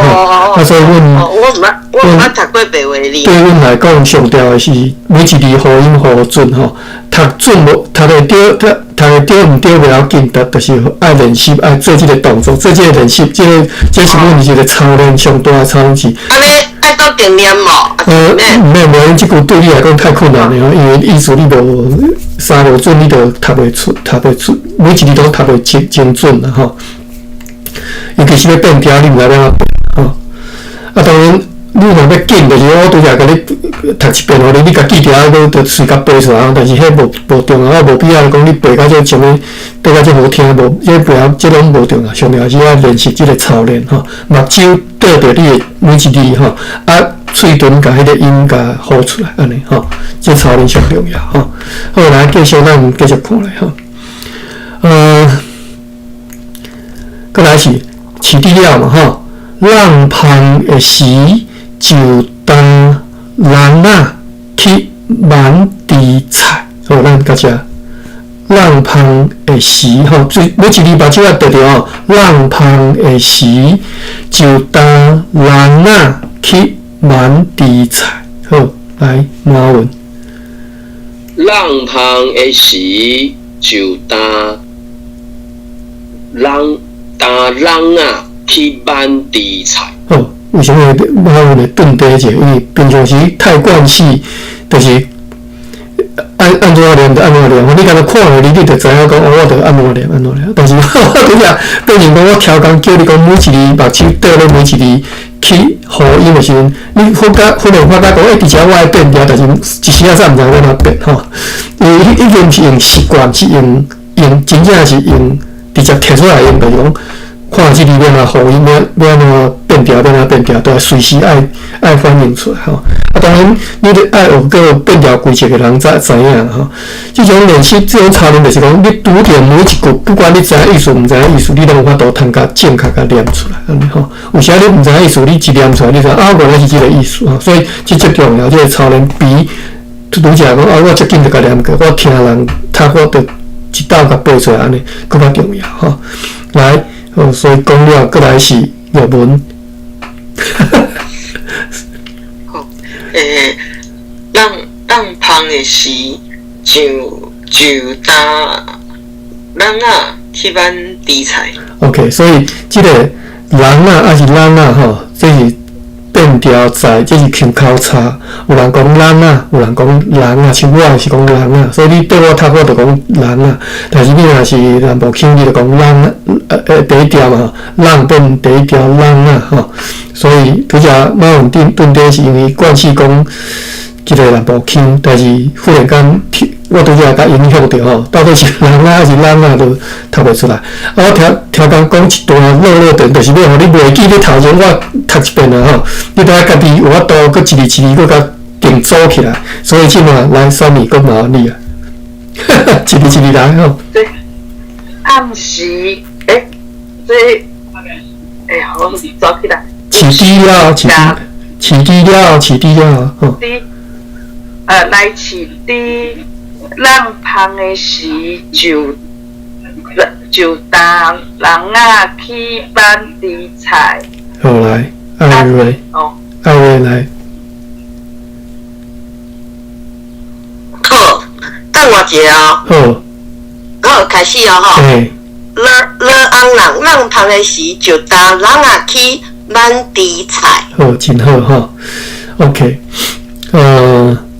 吼。啊，所以阮，我毋捌，我毋捌讀過白話字。對阮來講，上重要的是每一字呼音予準吼，讀準無，讀會對，讀讀會對毋對袂要緊，但就是愛練習，愛做這個動作，做這個練習，這個這是阮一個操練上大的操練是。按呢愛鬥陣念無？毋免無，這句對你來講太困難了，因為意思你無三無準，你就讀袂出，讀袂出，每一字都讀袂精精準啦吼。尤其是欲變調，你毋知欲按怎變吼。啊，當然，你若欲緊，就是我拄才共你讀一遍予你，你共記牢，閣就隨共背出來。但是彼無無重要，我無必要講你背甲這啥物，背甲這好聽無？這背這攏無重要，上重要是愛練習這個操練吼。目睭對著你的每一字吼，啊，喙唇共彼個音共呼出來，按呢吼，這操練上重要吼。好，來繼續，咱繼續看來吼。閣來是飼豬了嘛吼，櫳芳的時就擔籠仔去挽豬菜，好，咱到遮。櫳芳的時吼，最每一字目睭愛綴著吼。櫳芳的時就擔籠仔去挽豬菜，好，來馬文。櫳芳的時就擔籠擔籠仔去挽豬菜。好，為啥物馬文會頓底者？因為平常時太慣勢，就是按按怎念就按怎念。你敢若看予你，你就知影講，哦，我著按怎念按怎念。但是我拄才變成講，我超工叫你講每一字目睭綴咧每一字去呼音的時陣，你忽覺忽然發覺講，欸，佇遮我愛變調，但是一時仔煞毋知欲按怎變吼。因為已經毋是用習慣，是用用真正是用直接提出來用，就是講看這字欲按怎呼音，欲欲按怎變調，欲按怎變調，都愛隨時愛愛反應出來吼。啊，當然你著愛學過變調規則的人才知影吼。這種練習，這種操練就是講，你拄著每一句，不管你知影意思毋知影意思，你攏有法度通共正確共念出來，按呢吼。有時你毋知影意思，你一念出來，你知啊，原來是這個意思吼。所以這足重要，這個操練比拄才講啊，我遮緊就共念過，我聽人讀，我就一道共背出來，按呢閣較重要吼。來，好，所以講了，閣來是玉文。好，欸，櫳櫳芳的時就就擔籠仔去挽豬菜。 OK，所以這個籠仔抑是籠仔吼，這是變調在，這是腔口差。有人講籠仔，有人講籠仔，像我是講籠仔，所以你綴我讀，我就講籠仔。但是你若是南部腔，你就講籠，第一調嘛，籠變第一調籠仔吼。所以拄才馬文頓頓底是因為慣勢講這個南部腔，但是忽然間我拄才共影響著吼，到底是籠仔抑是籠仔都讀袂出來。啊，我聽聽講講一段落落長，就是欲予你袂記你頭前我讀一遍啊吼，你著愛家己有法度閣一字一字閣共定組起來。所以這馬來三年閣麻煩你啊，一字一字來吼。對，啊，暗時，欸，這，欸，好，走起來。飼豬了，飼豬，飼豬了，飼豬了，吼。來飼豬，籠芳的時就擔籠仔去挽豬菜。好來，艾瑞，艾瑞來。好，等我一下哦。好。好，開始哦吼。落落紅人籠芳的時，就擔籠仔去挽豬菜。好，真好吼。OK，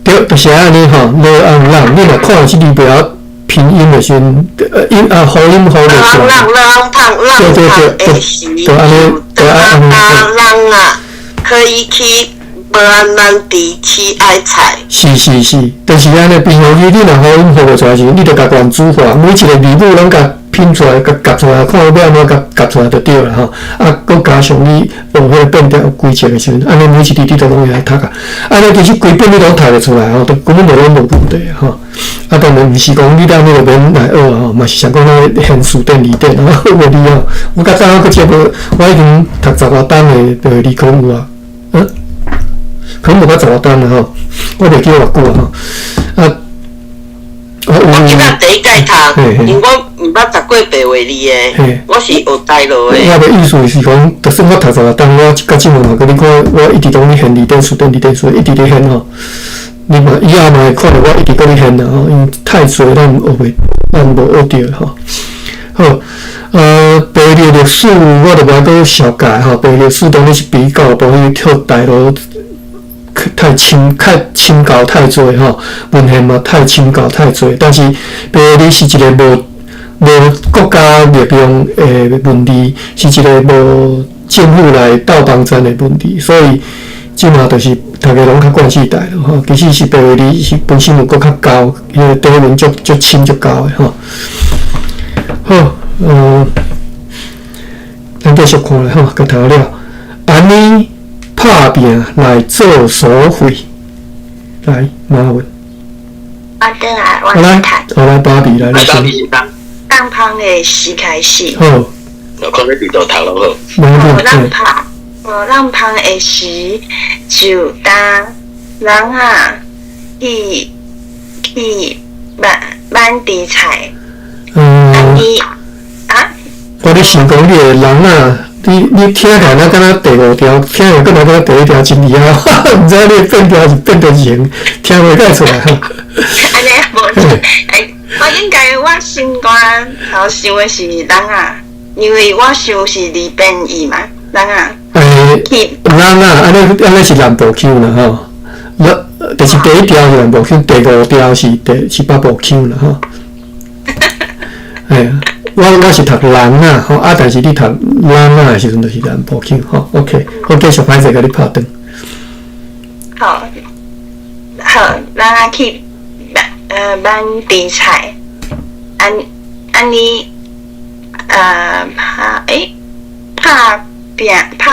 對，就是按呢吼，落紅人，你若看這字袂曉拼音的時陣，音啊，喉音喉袂出來。落紅人，籠芳的時，就擔籠仔可以去挽豬起愛菜。是是是，就是按呢，平常時你若喉音學袂出來時，你就共原子化，每一個字母攏共拼出來，共夾出來，看欲按怎共夾出來就對啦吼。啊，閣加上你學彼個變調規則的時陣，按呢每一字你都攏會曉讀啊。按呢其實規本你攏讀會出來吼，都根本就攏無問題吼。啊，當然毋是講你按呢就免來學吼，嘛是想講咱現辭典字典吼，無理吼。我較早我閣接無，我已經讀十外冬的就理科有啊，嗯，可能無到十外冬啦吼，我袂記得偌久啊吼。啊。我這擺第一屆讀，因為我毋捌讀過白話字的，我是學大陸的。我的意思是講，就算我讀十外冬，我到這嘛，閣你看，我一直攏咧現字典、辭典、字典、詞，一直咧現吼。你嘛以後嘛會看著我一直閣咧現啦吼，因為太濟咱學袂，咱無學著吼。好，白話字歷史我就無愛閣紹介吼，白話歷史當然是比較，無去跳大陸。太深、太深究太濟吼，文獻嘛太深究太濟，但是白話字是一個無無國家力量的文字，是一個無政府來鬥幫贊的文字，所以這馬就是大家攏較慣勢大咯吼。其實是白話字是本身有閣較高，彼個底蘊足足深足高的吼。好，咱繼續看咧吼，共讀了，按呢拍拚來做所費，來馬文。我轉來，我來讀。好來，芭比來。來芭比。籠芳的時開始。好。我看你伫倒讀攏好。哦，籠芳，哦，籠芳的時就擔籠仔去去挽挽豬菜。嗯。啊？我咧想講，你的籠仔。你聽起來若敢若第五條，聽起來閣若敢若第一條真厲害，毋知你變調是變調型，聽袂太出來。按呢無，哎，我應該我心肝頭想的是籠仔，因為我想是二變異嘛，籠仔。欸，籠仔，按呢按呢是南部腔啦吼，就是第一條是南部腔，第五條是第是北部腔啦吼。哎呀。我是讀籠仔吼，啊，但是你讀籠仔的時陣，就是南部腔吼。OK，我繼續歹勢共你拍斷。好，好，籠仔去挽豬菜，按按呢，拍欸，拍拚拍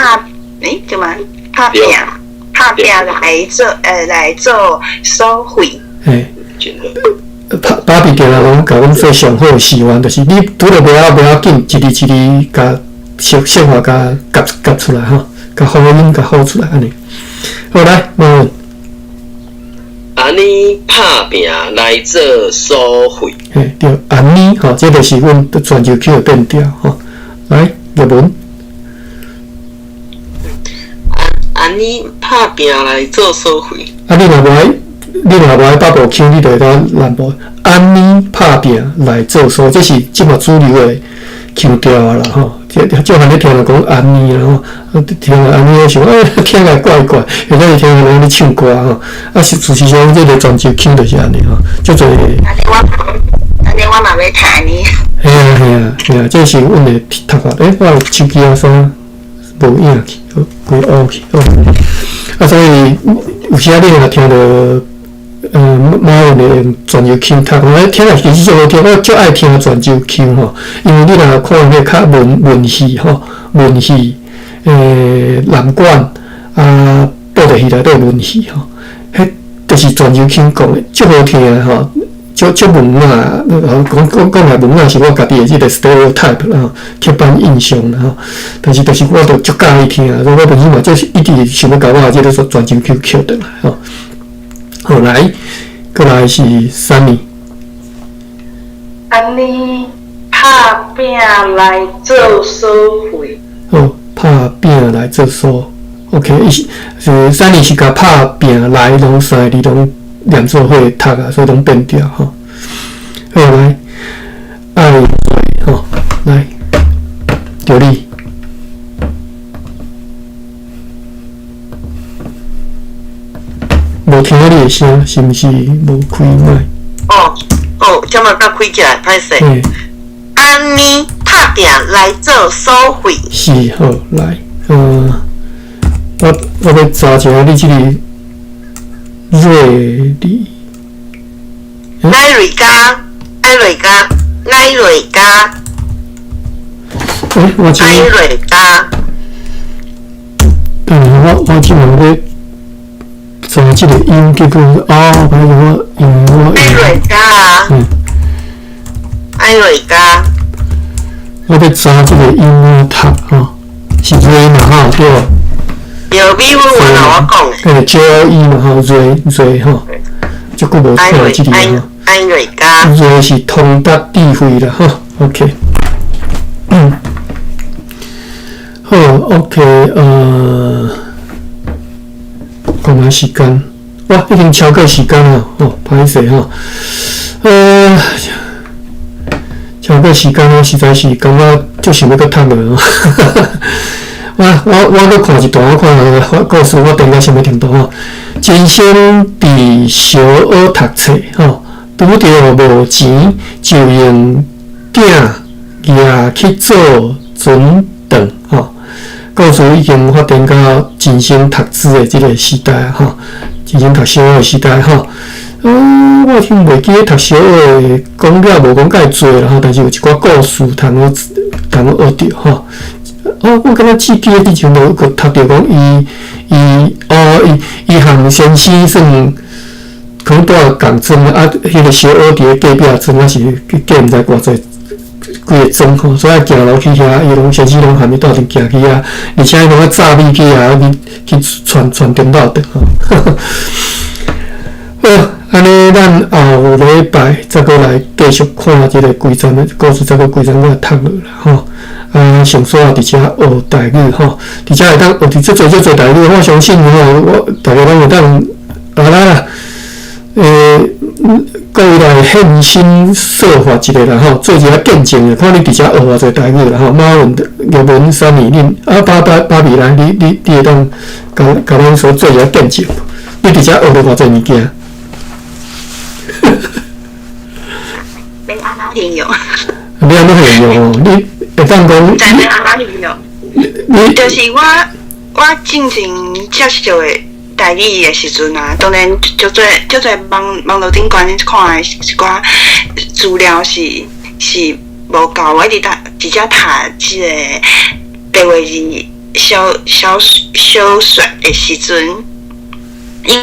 欸，怎麼拍拚拍拚來做來做所費。嘿。芭比定定攏共阮做上好的示範，就是你拄著袂曉袂要緊，一字一字共設設法共夾夾出來吼，共喉音共吼出來按呢。好來，問。按呢拍拚來做所費。嘿，對，按呢吼，這就是阮泉州腔的變調吼。來，日文。按呢拍拚來做所費。啊，你若無愛。你若無愛北部腔，你就會當南部。按呢拍拚來做所，這是這馬主流的腔調啊啦吼。這照漢咧聽人講按呢啦吼，聽按呢，我想欸，聽起來怪怪，或者是聽人咧唱歌吼。啊，是事實上，這個泉州腔就是按呢吼，足濟。按呢我，按呢我嘛欲讀按呢。嘿啊嘿啊嘿啊，這是阮的讀法。欸，我的手機啊啥無影去，好規烏去，好。啊，所以有時仔你若聽著。馬文的用泉州腔讀，我聽來其實足好聽，我足愛聽泉州腔吼，因為你若看彼較文文戲吼，文戲，南管啊，布袋戲內底文戲吼，彼就是泉州腔講的，足好聽吼。足足文雅，講講講來文雅是我家己的這個 stereotype 啦，刻板印象啦吼。但是就是我就足佮意聽，所以我本身嘛，就是一直想欲共我這個專輯去抾轉來吼。好來，過來是 Sunny。按呢拍拚來做所費。好，拍拚來做所，OK，伊是是 Sunny 是共拍拚來攏三个字攏連做伙讀啊，所以攏變掉吼。好來，愛瑞吼，來，著你。無聽到你的聲，是毋是無開麥？哦哦，這馬才開起來，歹勢。按呢拍拚來做所費。是好來，我欲查一下你這個瑞麗。艾瑞加，艾瑞加，艾瑞加。欸，我這。艾瑞加。等下我這馬欲查這個音，結果哦，歹勢我因為我。艾瑞加。艾瑞加。我欲查這個音怎讀吼，是瑞嘛吼，對無？對，比我我講的。欸，J O E 嘛吼，瑞瑞吼，足久無聽這個吼。艾瑞加。瑞是通達智慧啦吼，OK。好，OK，講下時間，哇，已經超過時間了，吼，歹勢吼，超過時間，我實在是感覺足想欲閣讀落吼。我閣看一段，我看故事，我定到啥物程度吼？真生佇小學讀冊吼，拄著無錢，就用鼎舉去做船頓吼。故事已經發展到真生讀書的這個時代吼，真生讀小學的時代吼。我已經袂記得讀小學的講了無講介濟啦吼，但是有一寡故事通好通好學著吼。哦，我感覺只記得之前無閣讀著講伊伊哦伊伊和先生算可能蹛仝庄啊，彼個小學佇咧隔壁庄，抑是隔毋知偌濟幾个庄吼，所以行路去遐，伊攏先生攏含伊鬥陣行去遐，而且伊攏愛早米去遐，去傳傳中晝頓吼。好，按呢，咱後禮拜再閣來繼續看這個規章的故事，再閣規章來讀落啦吼。啊，上煞佇遮學台語吼，佇遮會當學著足濟足濟台語，我相信吼，我大家攏會當啊啦，各位來現身說法一下啦吼，做一下見證的，看你佇遮學偌濟台語啦吼。馬文、玉文、三年恁啊，巴巴巴比來，你會當共共咱所做一下見證，你佇遮學著偌濟物件？欲按怎形容？欲按怎形容哦？你會當講？毋知欲按怎形容？你就是我進前接受的台語的時陣啊，當然足濟足濟網絡頂懸看的一寡資料是無夠，我一直讀直接讀這個白話字小說的時陣，因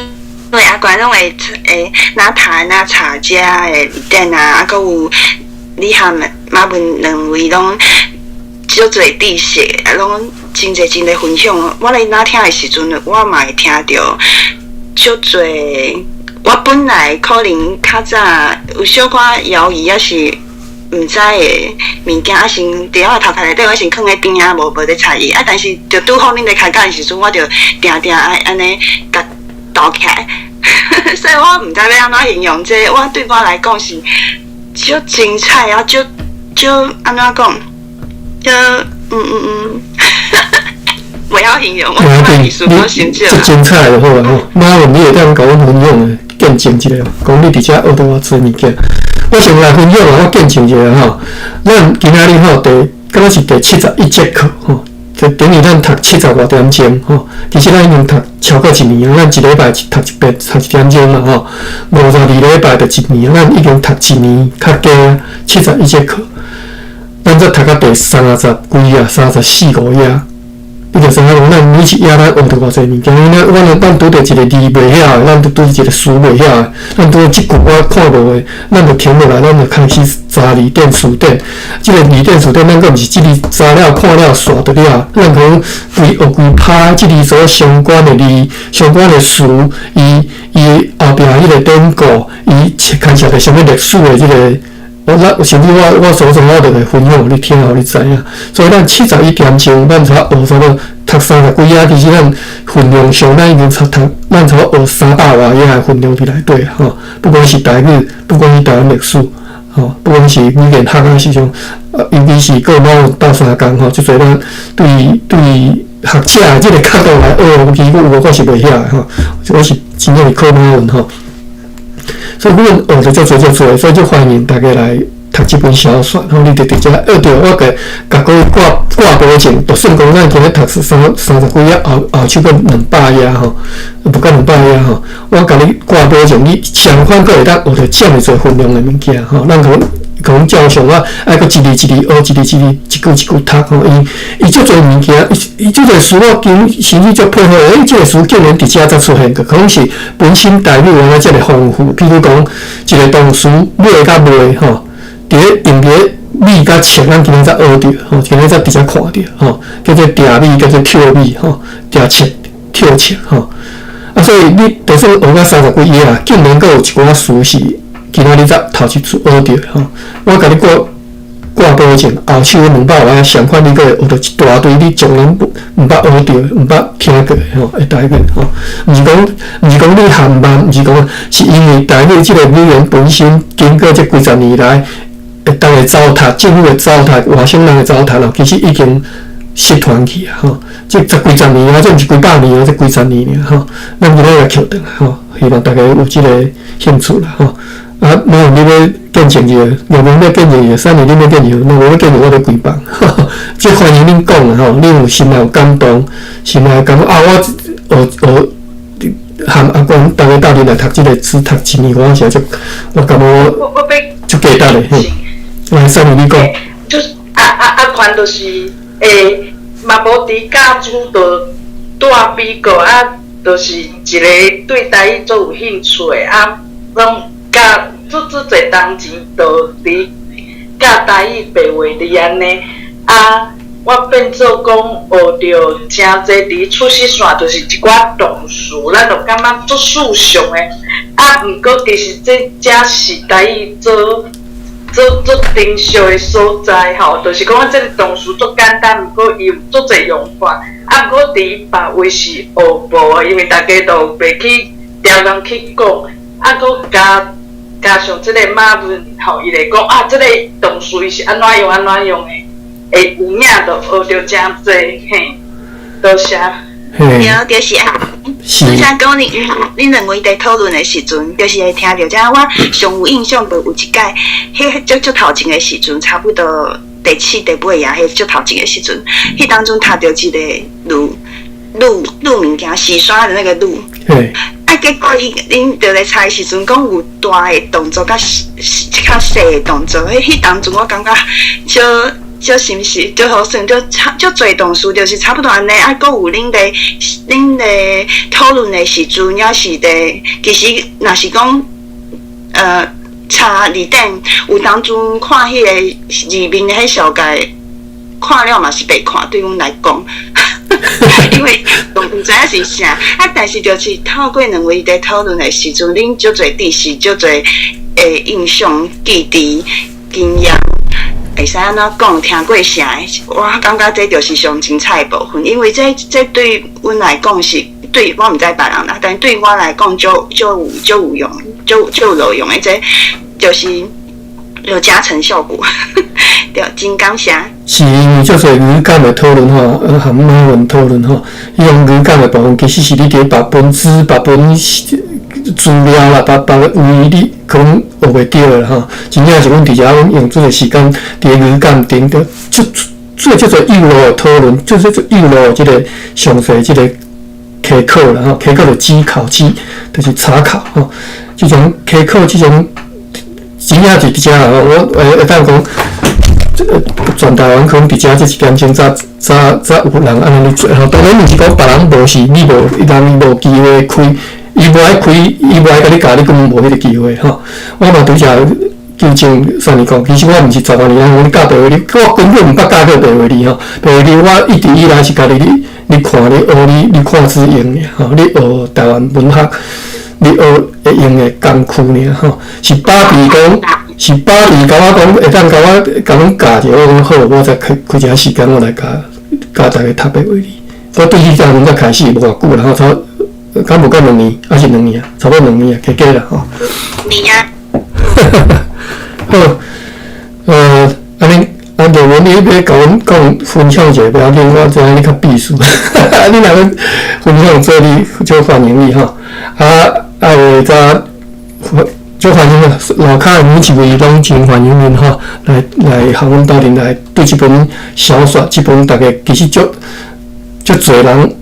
為阿關攏會若讀若查遮的字典啊，啊，閣有你含馬文兩位攏足濟知識，啊，攏真濟真濟分享。我咧若聽的時陣，我嘛會聽著足濟。我本來可能較早有小可猶豫，抑是毋知的物件，啊，先佇我頭殼內底，我先囥咧邊仔，無咧睬伊。啊，但是就拄好恁咧開講的時陣，我就定定愛按呢共抖起來。所以我毋知欲按怎形容這個，我對我來講是足精彩啊，足足按怎講，足袂曉形容，我意思講傷少。足精彩就好啊吼！馬文，你會當共阮分享的見證一下，講你佇遮學著偌濟物件。我先來分享啊，我見證一下吼。咱今仔日吼第，敢若是第71節課吼，就等於咱讀七十外點鐘吼。其實咱已經讀超過一年啊，咱一禮拜讀一遍，讀一點鐘嘛吼。52禮拜就一年，咱已經讀一年較加71節課。咱才讀到第三十幾啊，三十四五頁。你就知影講，咱每一頁咱學著偌濟物件。咱阮咱拄著一個字袂曉的，咱拄著一個詞袂曉的，咱拄著這句我看無的，咱就停落來，咱就開始查字典、詞典。這個字典、詞典，咱閣毋是這字查了看了煞就了，咱可能規學規拍這字所相關的字、相關的詞，伊伊後壁彼個典故，伊牽涉著啥物歷史的這個。我咱甚至我我所做我就會分享予你聽，予你知影。所以咱71點鐘，咱才學差不多讀三十幾頁，其實咱分量上，咱已經讀讀，咱差不多學三百外頁的分量佇內底吼。不管是台語，不管是台灣歷史，吼，不管是語言學啊，是種，尤其是閣馬文鬥相共吼，這濟咱對對學者的這個角度來學，其實有無我是袂曉的吼。我是真正是靠馬文吼。所以阮學著足濟足濟，所以就歡迎大家來讀這本小說。吼，你佇佇遮學著，我共共各位掛掛保證，就算講咱今日讀三三十幾頁，後後手閣兩百頁吼，無到兩百頁吼，我共你掛保證，你相反閣會當學著遮爾濟分量的物件吼，咱可可能照常啊，愛閣一字一字學，一字一字一句一句讀吼。伊伊足濟物件，伊伊足濟詞我經甚至足佩服。欸，這個詞竟然佇遮才出現過，可能是本身台語原來遮爾豐富。譬如講，一個動詞買佮賣吼，佇咧用佇咧米佮粟，咱今日才學著吼，今日才佇遮看著吼，叫做埕米，叫做捡米吼，埕粟、捡粟吼。啊，所以你就算學到三十幾頁啊，竟然閣有一寡詞是。今仔日才頭一次學著吼，我共你掛掛保證，後手兩百外相款，你閣會學著一大堆你從來毋捌學著、毋捌聽過的吼，的台語吼。毋是講，毋是講你含慢，毋是講，是因為台語這個語言本身經過這幾十年來，會當會糟蹋，政府會糟蹋，外省人會糟蹋咯，其實已經失傳去啊吼。這十幾十年啊，這毋是幾百年啊，這幾十年爾吼。咱今仔日來捡轉來吼，希望大家有這個興趣啦吼。啊，無你欲見證伊個，若無欲見證伊個，啥物你欲見證，若無欲見證，我咧規放。這歡迎恁講啦吼，恁有心內有感動，心內感覺啊，我學學含阿公逐家鬥陣來讀這個書，讀一年，我是足，我感覺我足價值的。嘿，來，啥物你講？就是啊啊啊款，就是欸，嘛無佇教主就住美國啊，就是一個對台語足有興趣的啊，攏。教做做濟當前就佇教台語白話字按呢，啊，我變做講學著誠濟佇出師線，就是一寡動詞，咱就感覺足抽象的，啊，毋過其實這才是台語做做做珍惜的所在吼，就是講這個動詞足簡單，毋過伊有足濟用法，啊，毋過佇別位是學無的，因為大家都袂去常常去講。啊，閣加加上這個馬文吼，伊會講啊，這個動詞伊是按怎用按怎用的，會有影就學著誠濟嘿，多謝。對，就是啊。拄才講恁恁兩位佇討論的時陣，就是會聽著這我上有印象，就有一擺，彼足足頭前的時陣，差不多第七、第八頁，彼足頭前的時陣，彼當陣讀著一個滷滷滷物件，洗刷的那個滷。啊，結果伊恁著咧猜時陣，講有大的動作，佮較細的動作。彼彼當陣我感覺小小是毋是就好算，就差足濟動詞，就是差不多按呢。啊，閣有恁咧恁咧討論的時陣，抑是咧，其實若是講查字典，有當陣看彼個字面的彼小解，看了嘛是白看，對阮來講。因為毋知影是啥，啊！但是就是透過兩位佇討論的時陣，恁足濟知識、足濟的印象、記憶、經驗，會使按怎講？聽過啥？我感覺這就是上精彩的部分，因為這這對阮來講是，對我毋知別人啦，但對我來講，足足有足有用，足足有路用的，這就是有加成效果。對，真感謝。是因為足濟語感的討論吼，含馬文討論吼，彼種語感的部分，其實是你佇別本紙、別本資料啦，別別個位你可能學袂著的啦吼。真正是阮佇遮阮用這個時間佇語感頂頭，做做足濟幼路的討論，做做幼路的這個詳細這個稽考啦吼，稽考就指考指，就是查考吼。這種稽考這種真正是佇遮啦，我會會當講。全台灣可能佇遮這一點鐘才才才有人按呢咧做吼。當然毋是講別人無是你無，人伊無機會開，伊無愛開，伊無愛共你教，你根本無彼個機會吼。我嘛拄才糾正啥物講，其實我毋是十外年，我教白話字，我根本毋捌教過白話字吼。白話字我一直以來是家己咧咧看咧學咧咧看字用爾吼，咧學台灣文學，咧學會用的工具爾吼。是爸比講，是爸比共我講，會當共我共阮教者，我講好，我再開開一下時間，我來教教逐家讀白話字。我對彼陣才開始無偌久啦吼，差敢無到兩年，抑是兩年啊，差不多兩年啊，加加啦吼。年啊。好，按呢，啊，就阮你欲共阮講分享一下，無要緊，我知影你較秘書，你若欲分享做你足歡迎你吼。啊啊，會則足歡迎啊，樓跤的每一位攏真歡迎恁吼，來來和阮鬥陣來對這本小說，這本逐家其實足足濟人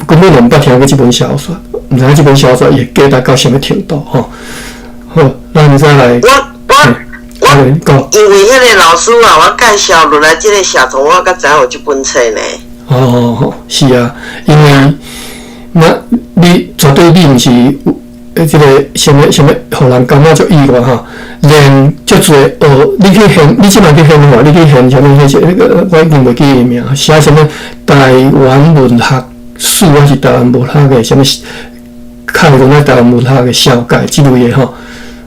根本就毋捌聽過這本小說，毋知影這本小說伊的價值到啥物程度吼。好，咱再來。我我我，因為彼个老師啊，我介紹落來這个社團，我才知影有這本冊呢。哦哦哦，是啊，因為那你絕對你毋是有這个啥物啥物，予人感覺足意外吼。連足濟學，你去現，你這擺去現話，你去現啥物？彼個我已經袂記伊名，寫啥物台灣文學史，還是台灣文學的啥物？概論啊，台灣文學的紹介這類的吼。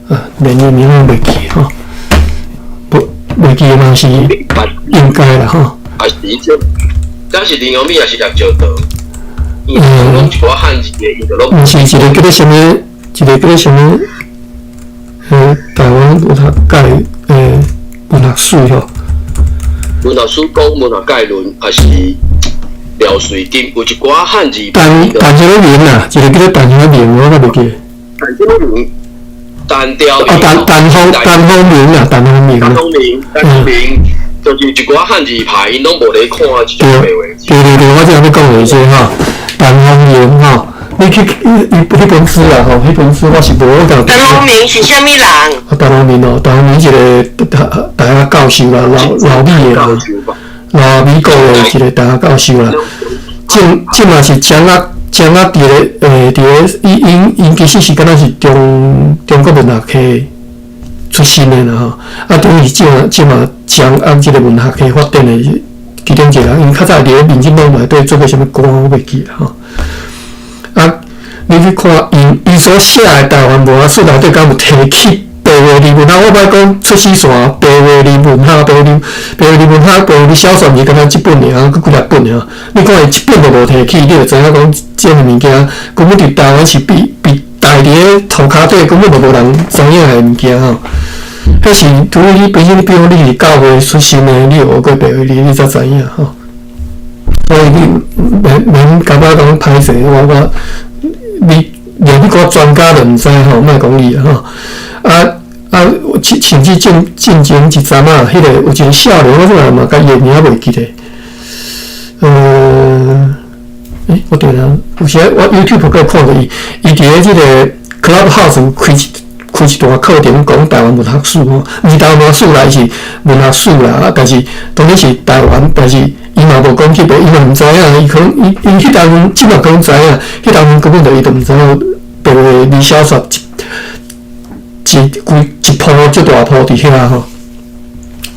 啊，連伊名攏袂記吼，無袂記嘛是應該啦吼。啊是這，這是林陽美，抑是葉石道？嗯，一寡漢字的，伊就攏。毋是一个叫做啥物，一個叫做啥物？台灣文學概文學史吼。文學史講文學概論，抑是廖瑞金有一寡漢字。陳陳啥物名啊？一個叫做陳啥物名，我閣袂記。陳啥物名？陳調啊，陳陳風陳風明啊，陳風明。陳風明，陳風明，就是一寡漢字牌，𪜶攏無咧看這種白話。對對對，我正欲講的是吼，陳風明吼，你去伊彼本書啦吼，彼本書我是無我共。陳風明是啥物人？啊，陳風明哦，陳風明一个大大學教授啦，老老美的啦，老美國的一个大學教授啦，正正嘛是掌握。掌握佇咧，佇咧，伊𪜶𪜶其實是敢若是中中國文學系出身的啦吼，啊，等於這這嘛掌握這个文學系發展的其中一個人，𪜶較早佇咧民進黨內底做過啥物官，我袂記啦吼。啊，你去看𪜶𪜶所寫的台灣文學史內底，敢有提起白話字文學？我莫講出師線白話字文學，白話字白話字文學，白話字小說，毋是敢若這本爾，閣幾若本爾。你看伊一本都無提起，你就知影講這个物件根本佇台灣是被被刣佇咧塗跤底，根本就無人知影的物件吼。彼是除非你本身，比如你是教會出身的，你有學過白話字，你才知影吼。所以你免免感覺講歹勢，我我你連彼個專家都毋知吼，莫講你吼。啊啊，甚甚至進進前一陣仔，彼個有一個少年，我這擺嘛共伊的名袂記得。欸，我對啦，有時我 YouTube 閣看著伊，伊佇咧這个 Clubhouse 開一開一段課程，講台灣文學史吼，毋是台灣文學史啦，伊是文學史啦，啊，但是當然是台灣，但是伊嘛無講彼個，伊嘛毋知影，伊可能伊伊彼當陣這擺可能知影，彼當陣根本就伊就毋知影白話字小說一一規一鋪足大鋪佇遐吼。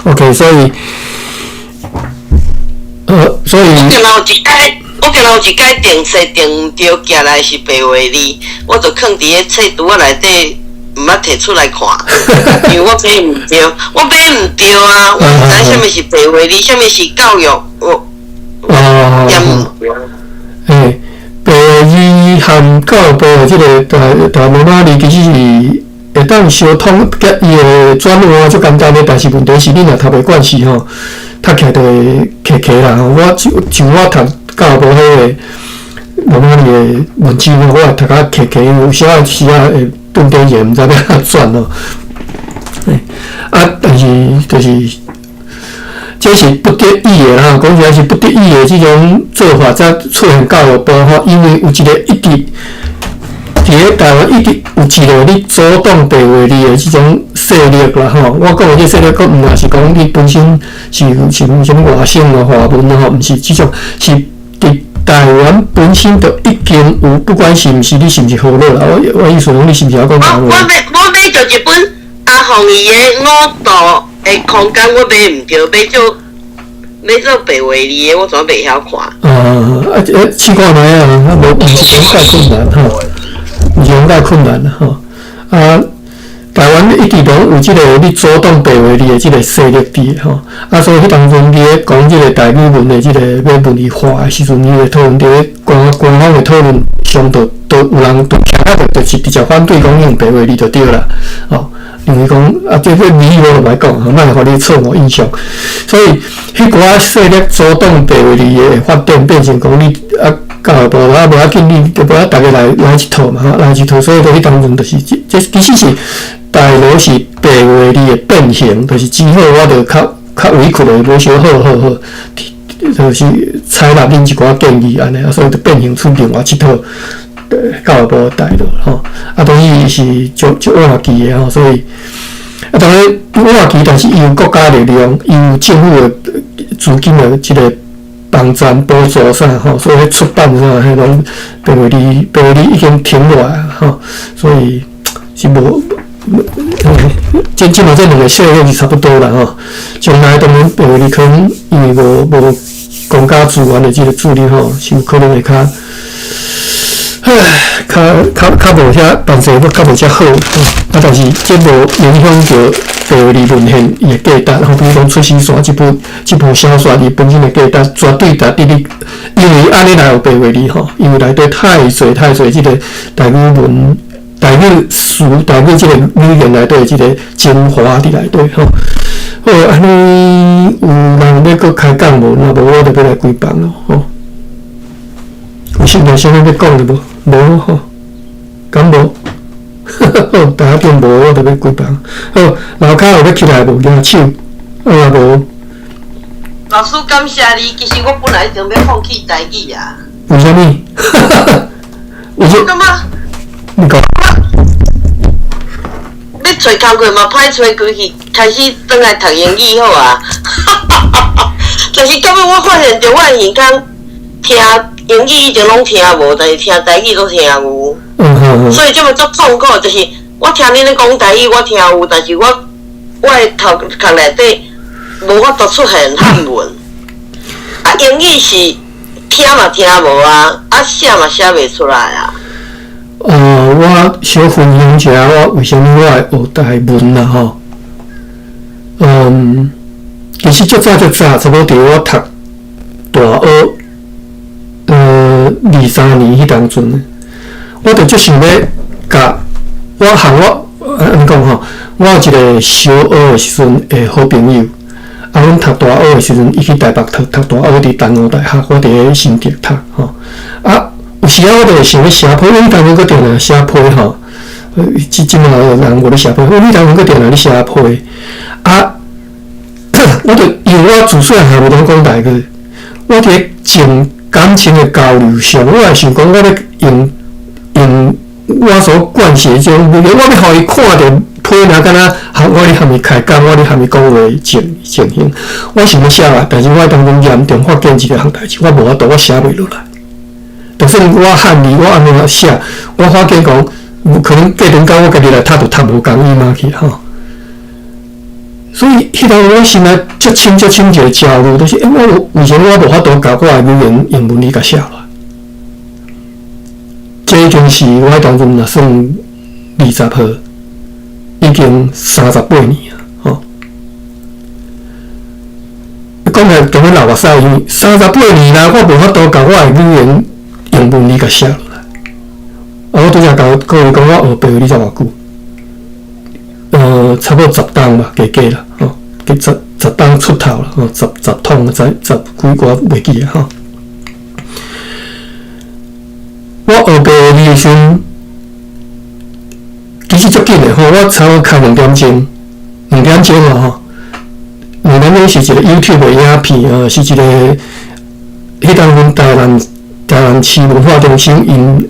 OK，所以，所以。我敢若有一擺，我敢若有一擺訂冊訂毋著，寄來是白話字，我就囥佇咧冊櫥仔內底，毋捌提出來看，因為我買毋著，我買毋著啊！我毋知啥物是白話字，啥物是教育，我。哦。欸，白話字含教育部的這个台台灣羅馬字，其實是會當相通，佮伊的轉換足簡單的，但是問題是你若讀袂慣勢吼，讀起來就會卡卡啦。我像像我讀教育部彼个羅馬字的文章，我會讀甲卡卡，有時仔時仔會頓底者，毋知欲按怎轉吼。啊，但是就是這是不得已的啦，講起來是不得已的這種做法，才出現教育部吼，因為有一个一直佇咧台灣一直有一個咧阻擋白話字的這種勢勢力啦吼。我講的這勢力，閣毋也是講你本身是啥物外省啊、華文啊吼，毋是這種，是佇台灣本身就已經有，不管是毋是你是毋是河洛啦，我意思講你是毋是猶講台我話？我買著一本阿鳳伊的五度的空間，我買毋著，買做白話字的，我怎袂曉看？啊，試看覓啊，啊無毋是講介困難吼，毋是講介困難吼。啊，台灣一直攏有這個咧阻擋白話字的這個勢力佇吼。啊，所以彼當陣佇咧講這個台語文的這個欲文字化的時陣，伊個討論佇咧官方的討論上，就有人就徛起來，就是直接反對講用白話字就對啦，吼。認為講啊，這個理由我就莫講，吼，莫予你錯誤印象。所以，彼寡勢力阻擋白話字的發展，變成講你啊，教育部啊無要緊，你就無啊，逐家來一套嘛，吼，來一套。所以，佇彼當陣就是這其實是大陸是白話字的變形，就是只好我就較委屈的，無小好好好，就是採納恁一寡建議按呢，啊，所以就變形出另外一套教育部的態度吼。啊，當然伊是足足倚奇的吼，所以啊，當然倚奇，但是伊有國家力量，伊有政府的資金的這個幫贊補助啥吼，所以彼出版啥，彼攏白話字已經停落來吼，所以是無，這嘛這兩個勢力是差不多啦吼。將來當然白話字可能因為無公家資源的這個助力吼，是有可能會較。唉，較無遐辦事，較無遮好，啊，但是這無影響著白話字文獻伊的價值，吼，比如講《出師山》這部小說，伊本身的價值絕對值得你，因為按呢來學白話字吼，因為內底太濟太濟這個台語文、台語詞、台語這個語言內底這個精華佇內底吼。好，按呢有人欲閣開講無？若無我就欲來關房囉吼。有啥物啥物欲講的無？無吼，敢無？好，大家變無，我就欲關房。好，樓跤有欲起來無？舉手，啊若無。老師感謝你，其實我本來想欲放棄台語啊。為啥物？我感覺。你講。欲揣工課嘛，歹揣規去，開始轉來讀英語好啊。但是到尾我發現著，我的耳孔聽英語以前攏聽無，但是聽台語攏聽有。所以這麼足痛苦，就是我聽恁咧講台語，我聽有，但是我的頭殼內底無法度出現漢文。啊，英語是聽嘛聽無啊，啊寫嘛寫袂出來啊。我小分享一下，我為啥物我會學台文啦吼。其實足早足早，差不多佇我讀大學，二三年彼當陣，我就足想欲共我和我按呢講吼，我有一個小學的時陣的好朋友，啊，阮讀大學的時陣，伊去台北讀大學，佇東吳大學，我佇咧新竹讀吼。啊，有時仔我就會想欲寫批，阮當陣閣定定寫批吼，這這馬人無咧寫批，阮當陣閣定定咧寫批。啊，我就因為我自細漢無攏講台語，我佇咧情感情的交流上，我會想講，我欲用我所慣勢的這種語言，我欲予伊看著批爾敢若含我咧含伊開講，我咧含伊講話情形，我想欲寫啊，但是我當中嚴重發現一個項代誌，我無法度，我寫袂落來。就算我漢字我按怎寫，我發現講，有可能隔陣間我家己來讀就讀無仝意嘛去吼。所以，彼當我心內足深足深一個焦慮，就是，我為啥物我無法度共我的語言用文字共寫落來？這已經是我彼當陣若算20歲，已經38年啊！吼，講起來當然流目屎，因為三十八年來，我無法度共我的語言用文字共寫落來。啊，我拄才共各位講，我學白話字才偌久？差不多10冬吧，加加啦，吼，加十冬出頭啦，吼，十桶，十幾我袂記啊，吼。我學白話字的時陣，其實足緊的吼，我差不多開2點鐘，兩點鐘啊吼，兩點鐘是一個 YouTube 的影片啊，是一個彼當陣台南。南市文化中心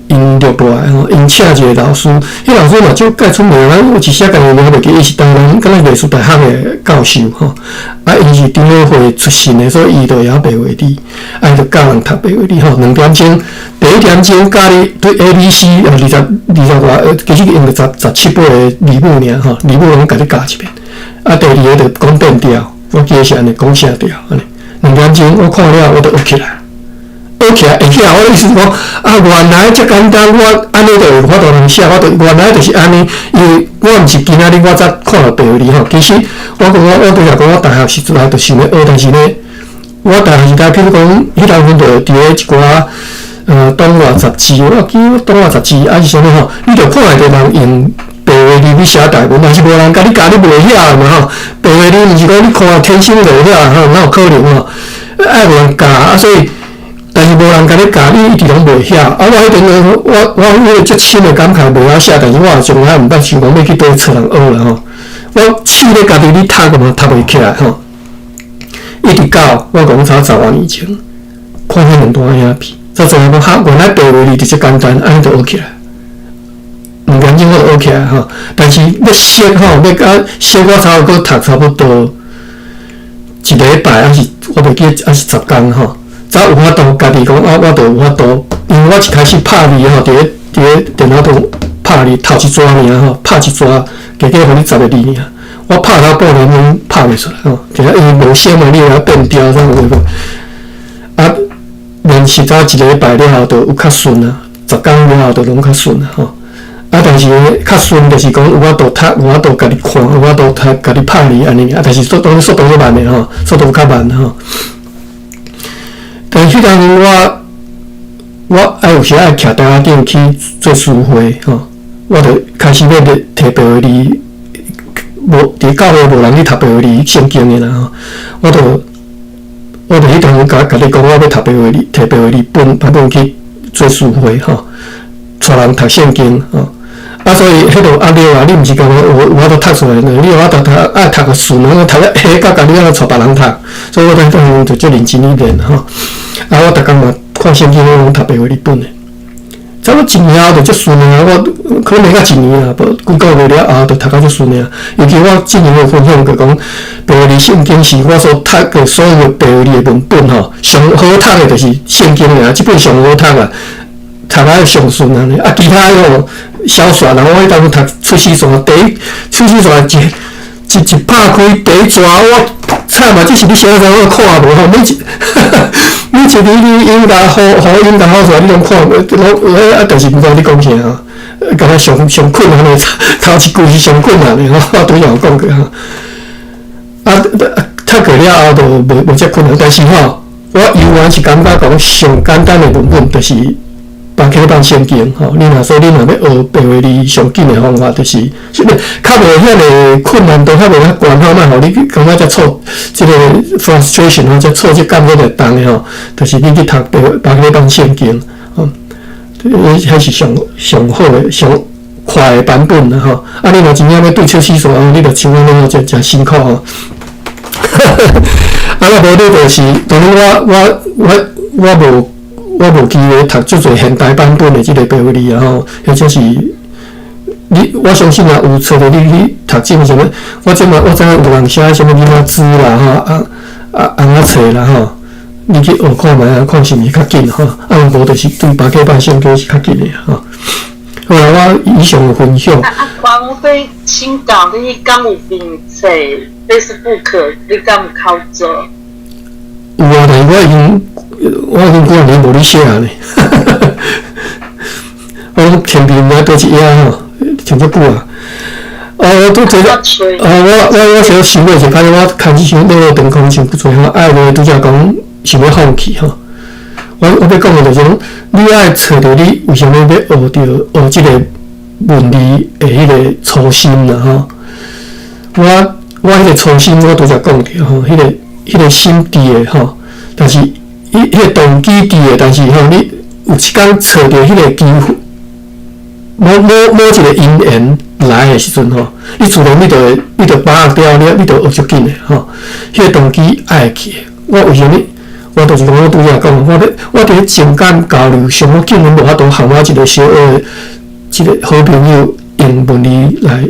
𪜶𪜶录落來吼，𪜶請一个老師，彼老師嘛足蓋出名，我有一寫家己名袂記，伊是台南敢若藝術大學的教授吼，啊，伊是長老會出身的，所以伊就會曉白話字，啊，伊就教人讀白話字吼，2點鐘，第一點鐘教你對 A B C 二十外，其實用十七八个字母爾吼，字母攏共你教一遍，啊，第二个就講變調，我記得是按呢講聲調按呢，2點鐘我看了我就學起來。學起來會曉，我意思是講，啊，原來遮簡單，我按呢就有法度通寫，我就原來就是按呢，因為我毋是今仔日我才看著白話字吼，其實我講我我拄才講我大學時陣就想欲學，但是呢，我大學時代，譬如講，彼當陣就佇咧一寡東華雜誌，我記東華雜誌還是啥物吼，你就看會著人用白話字去寫台文，但是無人共你教你袂曉嘛吼，白話字毋是講你看天生就會曉吼，哪有可能吼？愛有人教啊，所以。但是無人共你教，你一直攏袂曉。啊，我彼陣我我迄个足深的感慨袂曉寫，但是我也從來毋捌想講欲去佗找人學啦吼。我試咧家己咧讀嘛讀袂起來吼。一直到我講差10外年前，看彼兩段影片，才知影講哈，原來白話字就遮簡單，按呢就學起來。2點鐘我就學起來吼，但是欲熟吼，欲甲熟我差不多讀差不多一禮拜，還是我袂記得，還是10工吼。才有法度家己講啊，我就有法度，因為我一開始拍字吼，佇咧佇咧電腦中拍字頭一逝爾吼，拍一逝，加加予你10个字爾，我拍到半年攏拍袂出來吼，就因為無聲嘛，你會曉變調啥有無？啊，練習到一禮拜了後，就有較順啊，10工了後就攏較順啊吼。啊，但是較順就是講有法度讀，有法度家己看，有法度讀家己拍字按呢，啊，但是速度速度較慢的吼，速度較慢吼。但彼當陣我我愛有時愛徛台仔頂去做司會吼，我就開始欲摕白話字，無佇教會無人去讀白話字聖經的啦吼，我就我就彼當陣共家己講，我欲讀白話字，摕白話字本版本去做司會吼，帶人讀聖經吼。啊，所以彼就壓力啊，你毋是干焦有有法度讀出來，你有法度讀愛讀個順，讀了下甲家己愛帶別人讀，所以我當陣就足認真去練吼。啊，我逐工嘛看聖經，我攏讀白話字本的。差不多一年後就足順啊，我可能袂到一年啊，無幾個月了後就讀甲足順啊。尤其我之前有分享過講，白話字聖經是我所讀過所有白話字的文本吼，上好讀的就是聖經爾，這本上好讀啊，讀來上順按呢。啊，其他吼小說啦，我彼當陣讀出世線，第一出世線一一一拍開第一逝，我慘啊！這是咧啥物我看無吼，每一每一字你音甲好好音甲好出來，你攏看無，攏啊，但是毋知咧講啥吼，感覺上上困難的頭一句是上困難的吼，我拄才有講過吼。啊，讀過了後就無無遮困難，但是吼，我猶原是感覺講上簡單的文本就是巴克版聖經吼。你若說你若欲學白話字上緊的方法，就是啥物較無遐爾困難度，較無遐懸吼，莫予你感覺遮挫，這个 frustration 吼，遮挫折感閣會重的吼，就是你去讀白巴克版聖經吼，彼是上上好的、上快的版本啦吼。啊，你若真正欲對出世線，你就像按呢真誠辛苦吼。啊，若無你就是，當然我我我我無我無機會讀足濟現代版本的這个白話字啊吼，或者是你我相信啊，有揣著你去讀這啥物，我這馬我知影有人寫啥物囡仔書啦吼，啊啊尪仔冊啦吼，你去學看覓啊，看是毋是較緊吼，啊若無就是對巴克版聖經是較緊的吼。好啦，我以上的分享。啊啊，黃飛請教你敢有編冊 Facebook？你敢有考做？有啊，但是我已經我已經幾若年無咧寫啊呢。我前面毋知佗一頁吼，真足久啊。哦，我拄提到，哦，我我我想想過一擺，我開始想欲長空想不濟吼，愛話拄才講想欲放棄吼。我我欲講的就是講，你愛揣著你為啥物欲學著學這个文字的彼个初心啦吼。我我彼个初心我拄才講著吼，彼个彼个心佇的吼，但是彼彼个動機佇的，但是吼，你有一工揣著彼个機會，某某某一个因緣來的時陣吼，你自然你就會，你就把握牢，你你就學足緊的吼。彼个動機愛去的，我為啥物？我就是講，我拄才講，我佇咧情感交流上，我竟然無法度和我一個小學這個好朋友用文字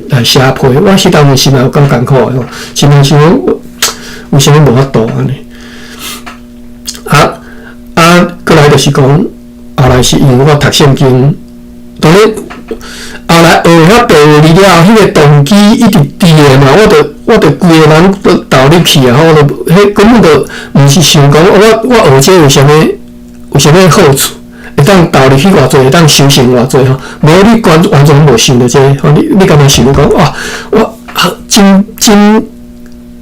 來寫批，我彼當陣心內有夠艱苦的吼，心內想講為啥物無法度按呢？啊，閣來就是講，後來是因為我讀聖經，當然後來學曉白話字了後，彼個動機一直佇的嘛，我就規個人都投入去啊！我就彼根本就毋是想講，我學這有啥物好處，會當投入去偌濟，會當修成偌濟吼？無你完全無想著這個，吼，你敢若想著講哇，我真真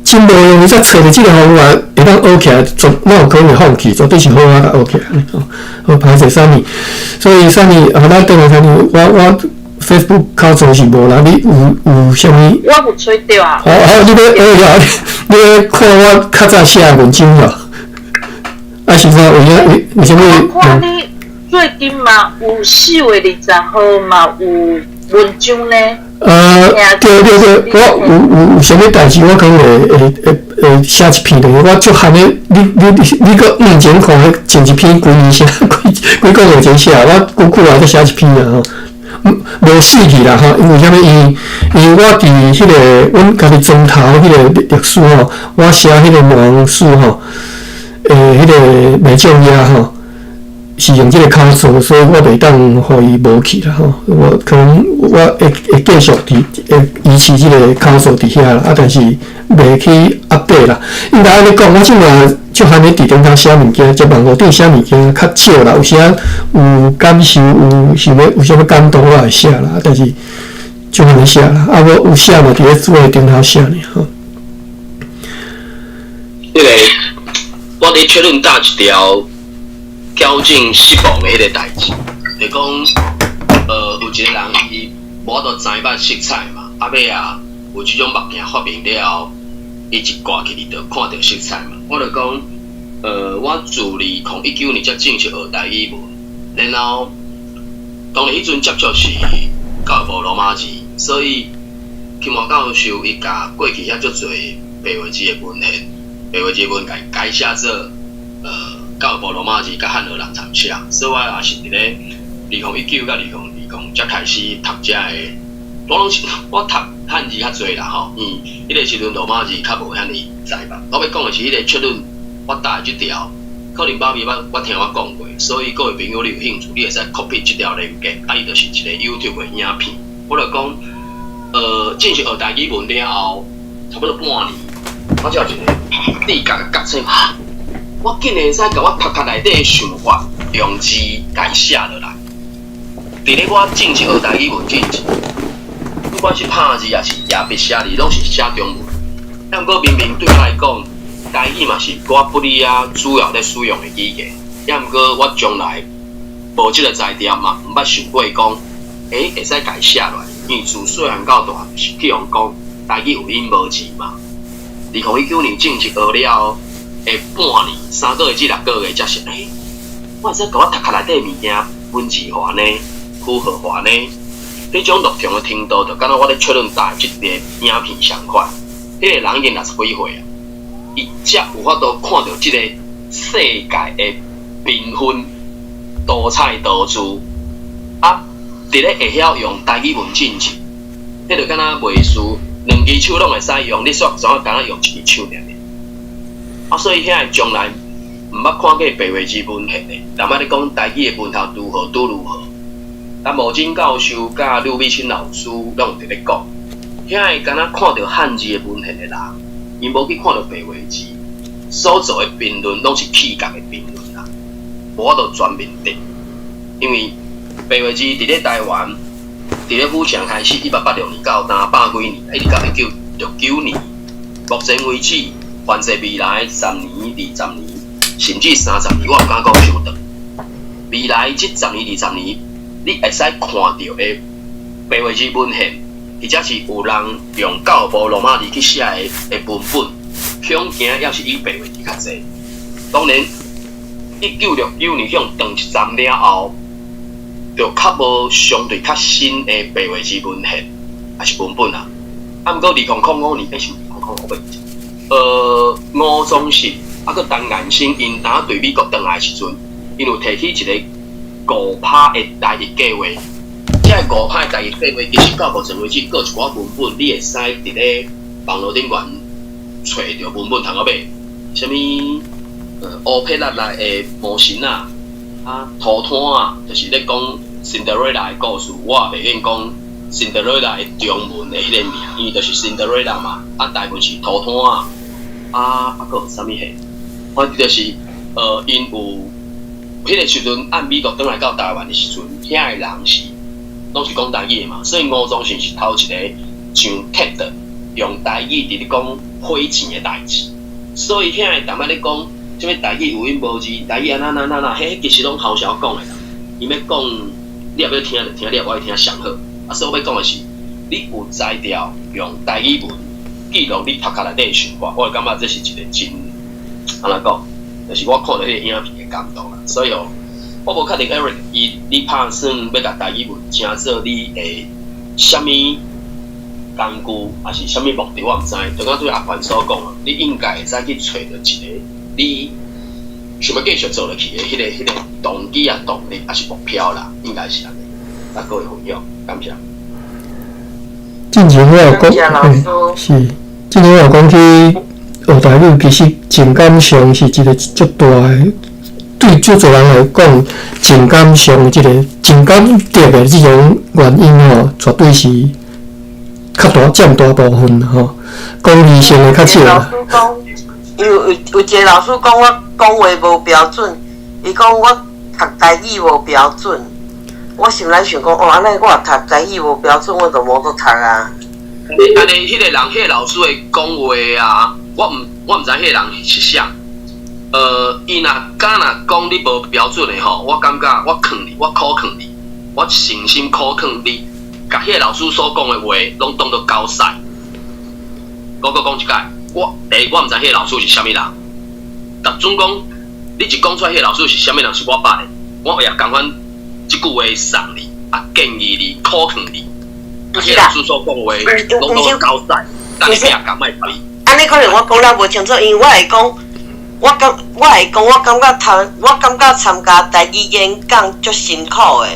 真無容易才揣著這個方法，會當學起來，絕哪有可能會放棄，絕對是好好共學起來吼。好，歹勢啥物？所以啥物啊？咱轉來啥物？我 Facebook 較濟是無啦，你有啥物？我有揣著啊。好，好，你欲學呀？你欲看我較早寫的文章無？啊是啥？為啥物？我看你最近嘛有4月20號嘛有文章呢。對對對，我有啥物代誌，我可能會寫一篇落去。我足罕的，你閣往前看，彼前一篇幾年寫，幾個月前寫，我久久啊閣寫一篇啊吼。無死去啦吼，因為啥物？因為我佇彼個阮家己莊頭彼個歷史吼，我寫彼個魔王史吼，彼個袂將亞吼，是用這個口述，所以我袂當予伊無去啦吼。我可能我會繼續佇會維持這個口述佇遐啦，啊，但是袂去 update 啦。應該按呢講，我這馬就罕咧佇頂頭寫物件，在網路頂寫物件較少啦。有時仔有感受，有想欲有啥物感動，我會寫啦。但是就按呢寫啦，啊，我有寫嘛，佇咧主的頂頭寫爾吼。彼個我佇確認搭一條矯正失望的彼個代誌，就講，有一個人伊無法度知捌色彩嘛，啊尾啊有這種目鏡發明了後，伊一掛起來就看著色彩嘛。我就講，我自2019年才正式學台語文，然後當然彼陣接觸是教育部羅馬字，所以金華教授伊共過去遐足濟白話字的文獻，白話字文改改寫做教育部羅馬字佮漢和人參寫，所以我也是佇咧2019佮2020才開始讀這个，我攏是我讀漢字較濟啦吼，彼個時陣羅馬字較無遐爾知吧。我欲講的是彼個結論，我搭的這條，可能爸咪我聽我講過，所以各位朋友你有興趣，你會使 copy 這條連結，啊，伊就是一個 YouTube 的影片。我就講，正式學台語文了後，差不多半年，我才有一個直覺的覺醒，哈，我竟然會使共我頭殼內底的想法用字共寫落來。佇咧我正式學台語文之前，不管是拍字抑是舉筆寫字，攏是寫中文。啊，毋過明明對我來講，台語嘛是我不離啊主要咧使用的語言。抑毋過我從來無這個才調嘛，毋捌想過講，會使共寫落來。因為自細漢到大是去予人講台語有音無字嘛。2019年正式學了後，的半年、3個月至6個月才是，我會使共我頭殼內底物件文字化呢，符號化呢？彼種樂趣的程度，就敢若我咧確認搭的這個影片相款。彼個人已經60幾歲啊，伊才有法度看著這個世界的繽紛、多彩多姿。啊，佇咧會曉用台語文進前，彼就敢若袂輸，兩支手攏會使用，你煞怎敢若用一支手爾爾。啊，所以遐個從來毋捌看過白話字文獻的，人捌咧講台語的文頭如何拄如何。啊，毛金教授佮劉美清老師攏有佇咧講，遐個敢若看著漢字的文獻的人，𪜶無去看著白話字，所做的評論攏是氣角的評論啦，無法度全面的。因為白話字佇咧台灣，佇咧府城開始，1886年到今百幾年，一直到1969年，目前為止，凡是未來十年、20年，甚至30年，我毋敢講傷長。未來這十年、20年，你會使看著的白話字文獻，或者是有人用教育部羅馬字去寫的文本，恐驚猶是以白話字較濟。當然，1969年向斷一站了後，就較無相對較新的白話字文獻，抑是文本啊。啊，毋過2000年，是2005，吳宗信啊，閣陳彦生𪜶當對美國轉來的時陣，𪜶有提起一個五拍的台譯計劃。這個五拍的台譯計劃，其實到目前為止，閣有一寡文本，你會使佇咧網路頂懸揣著文本通好買，啥物烏皮拉內的魔神仔，啊，塗炭仔，就是咧講辛德瑞拉的故事。我也袂用講辛德瑞拉的中文的彼個名，因為就是辛德瑞拉嘛。啊，台文是塗炭仔，啊啊，閣有啥物戲？反正就是𪜶有彼個時陣，按美國轉來到台灣的時陣，遐个人是攏是講台語的嘛，所以吳宗憲是頭一個上 TED 用台語佇咧講火錢的代誌，所以遐個淡仔咧講，啥物台語有音無字，台語按怎按怎按怎，彼其實攏姣潲講的啦。伊欲講，你若欲聽就聽，你若無愛聽尚好。啊，所以我欲講的是，你有才調用台語文記錄你頭殼內底的想法，我會感覺這是一個真按怎講，就是我看著彼個影片的感動啦。所以哦，我無確定 Eric 伊你拍算欲共台語文成做你的啥物工具，抑是啥物目的，我毋知。就敢對阿凡所講啊，你應該會使去揣著一個你想欲繼續做落去的彼個動機啊、動力，抑是目標啦，應該是按呢。甲各位分享，感謝。進前我有講，是進前我有講去學台語，其實情感上是一個足大的，對足濟人來講，情感上這個情感著的這種原因吼，絕對是較大佔大部分吼。功利性的較少啦。老師講，因為有一個老師講我講話無標準，伊講我讀台語無標準。我心內想講，哦，按呢我讀台語無標準，我就無閣讀啊。按呢，彼個人，彼個老師的講話啊，我毋知彼個人是啥。伊若敢若講你無標準的吼，我感覺我勸你，我苦勸你，我誠心苦勸你，共彼個老師所講的話，攏當做狗屎。我閣講一擺，我第一我毋知彼個老師是啥物人，但準講你一講出來，彼個老師是啥物人，是我捌的，我也仝款這句話送你，啊建議你，苦勸你。毋是啦，老師所講話，攏當做狗屎，等你拼共莫睬伊。按呢可能我講了無清楚，因為我會講，我感我會講，我感覺讀，我感覺參加台語演講足辛苦的，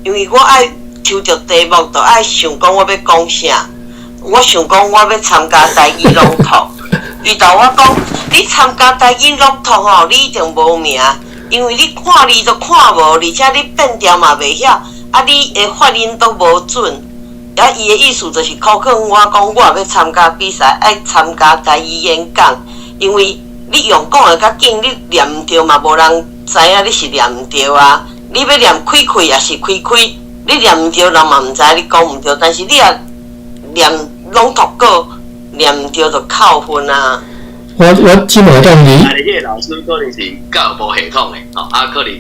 因為我愛抽著題目，就愛想講我欲講啥。我想講我欲參加台語朗讀，伊就我講，你參加台語朗讀吼，你一定無名，因為你看字都看無，而且你變調嘛袂曉，啊你的發音都無準。啊，伊的意思就是苦勸我講，我若欲參加比賽，愛參加台語演講，因為你用講的較緊，你念毋著嘛，無人知影你是念毋著啊。你欲念開開也是開開，你念毋著，人嘛毋知你講毋著。但是你若念朗讀稿，念毋著就扣分啊。我這馬當你。啊，彼個老師可能是教育部系統的，吼，啊，可能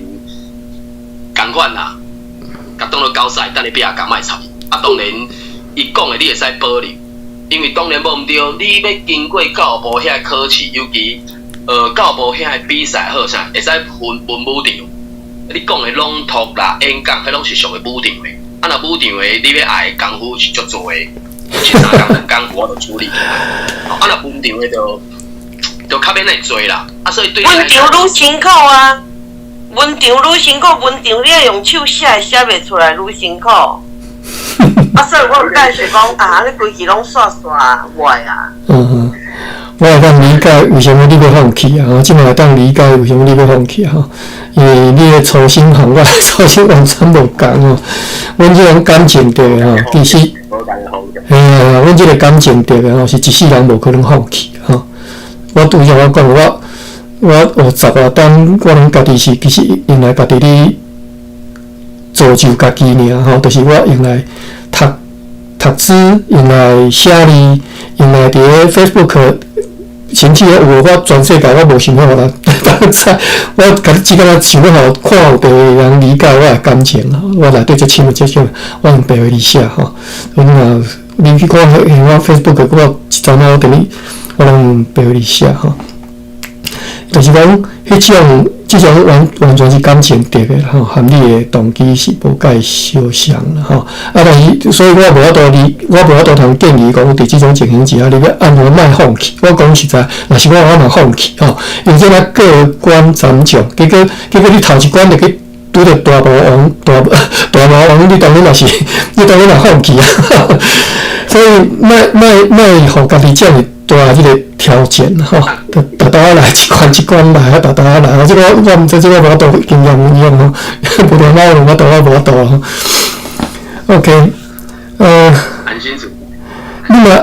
仝款啦，共當做狗屎，等你壁共莫插伊。啊，當然，伊講的你會使保留，因為當然無毋對，你欲經過教育部遐考試，尤其教育部遐比賽好啥，會使分文武場。你講的朗讀啦、演講，彼攏是屬於武場的。啊，若武場的，你欲愛的功夫是足濟的，一三工兩工有法度處理起來。啊，若文場的就較免遐濟啦。啊，所以對文場愈辛苦啊，文場愈辛苦，文場你愛用手寫，寫袂出來愈辛苦。啊，所以我有解釋講啊，你規氣攏煞煞壞啊。嗯，我會當理解為啥物你欲放棄啊！我這馬會當理解為啥物你欲放棄吼，因為你的初心和我的初心完全無仝吼。阮這種感情著的吼，其實，嘿啊，阮這個感情著的吼，是一世人無可能放棄吼。我拄則我講，我學十外冬，我攏家己是其實用來家己咧造就家己爾吼，就是我用來讀讀書，用來寫字，用來佇咧 Facebook，甚至有我全世界我無想欲予人知，我家己只敢若想欲予看有別人理解我的感情，我內底這深這種，我用白話字寫吼。阮若你去看我 Facebook，我一陣仔我佇咧，我攏用白話字寫吼。就是講，彼種這種完完全是感情得的吼，含你的動機是無蓋相像啦吼。啊，但是所以我無法度你，我無法度通建議講，佇這種情形之下，你欲按怎莫放棄。我講實在，若是我，我嘛放棄吼。因為這若過關斬將，結果結果你頭一關就去拄著大魔王，大大魔王，你當然嘛是，你當然嘛放棄啊。所以莫莫莫予家己遮爾大這個挑戰吼，逐逐逐來一關一關來，啊，逐逐來，這個我毋知這個無法度經驗分享吼，無聊貓無法度，我無法度吼。OK，你若有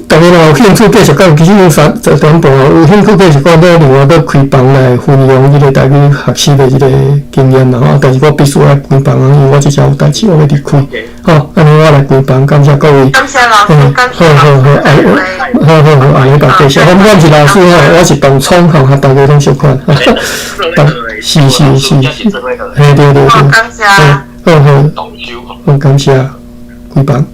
逐家若有興趣繼續講，其實有三十點半，有興趣繼續講，要另外閣開房來分享這個台語學習的這個經驗啦吼。但是我必須愛關房，因為我這遮有代誌，我欲離開。好，按呢我來關房，感謝各位。感謝老師，感謝好好好，好好好，下禮拜繼續。我毋是老師吼，我是同窗吼，和大家攏相款。是是是，嘿對對對。感謝。好好，好感謝，關房。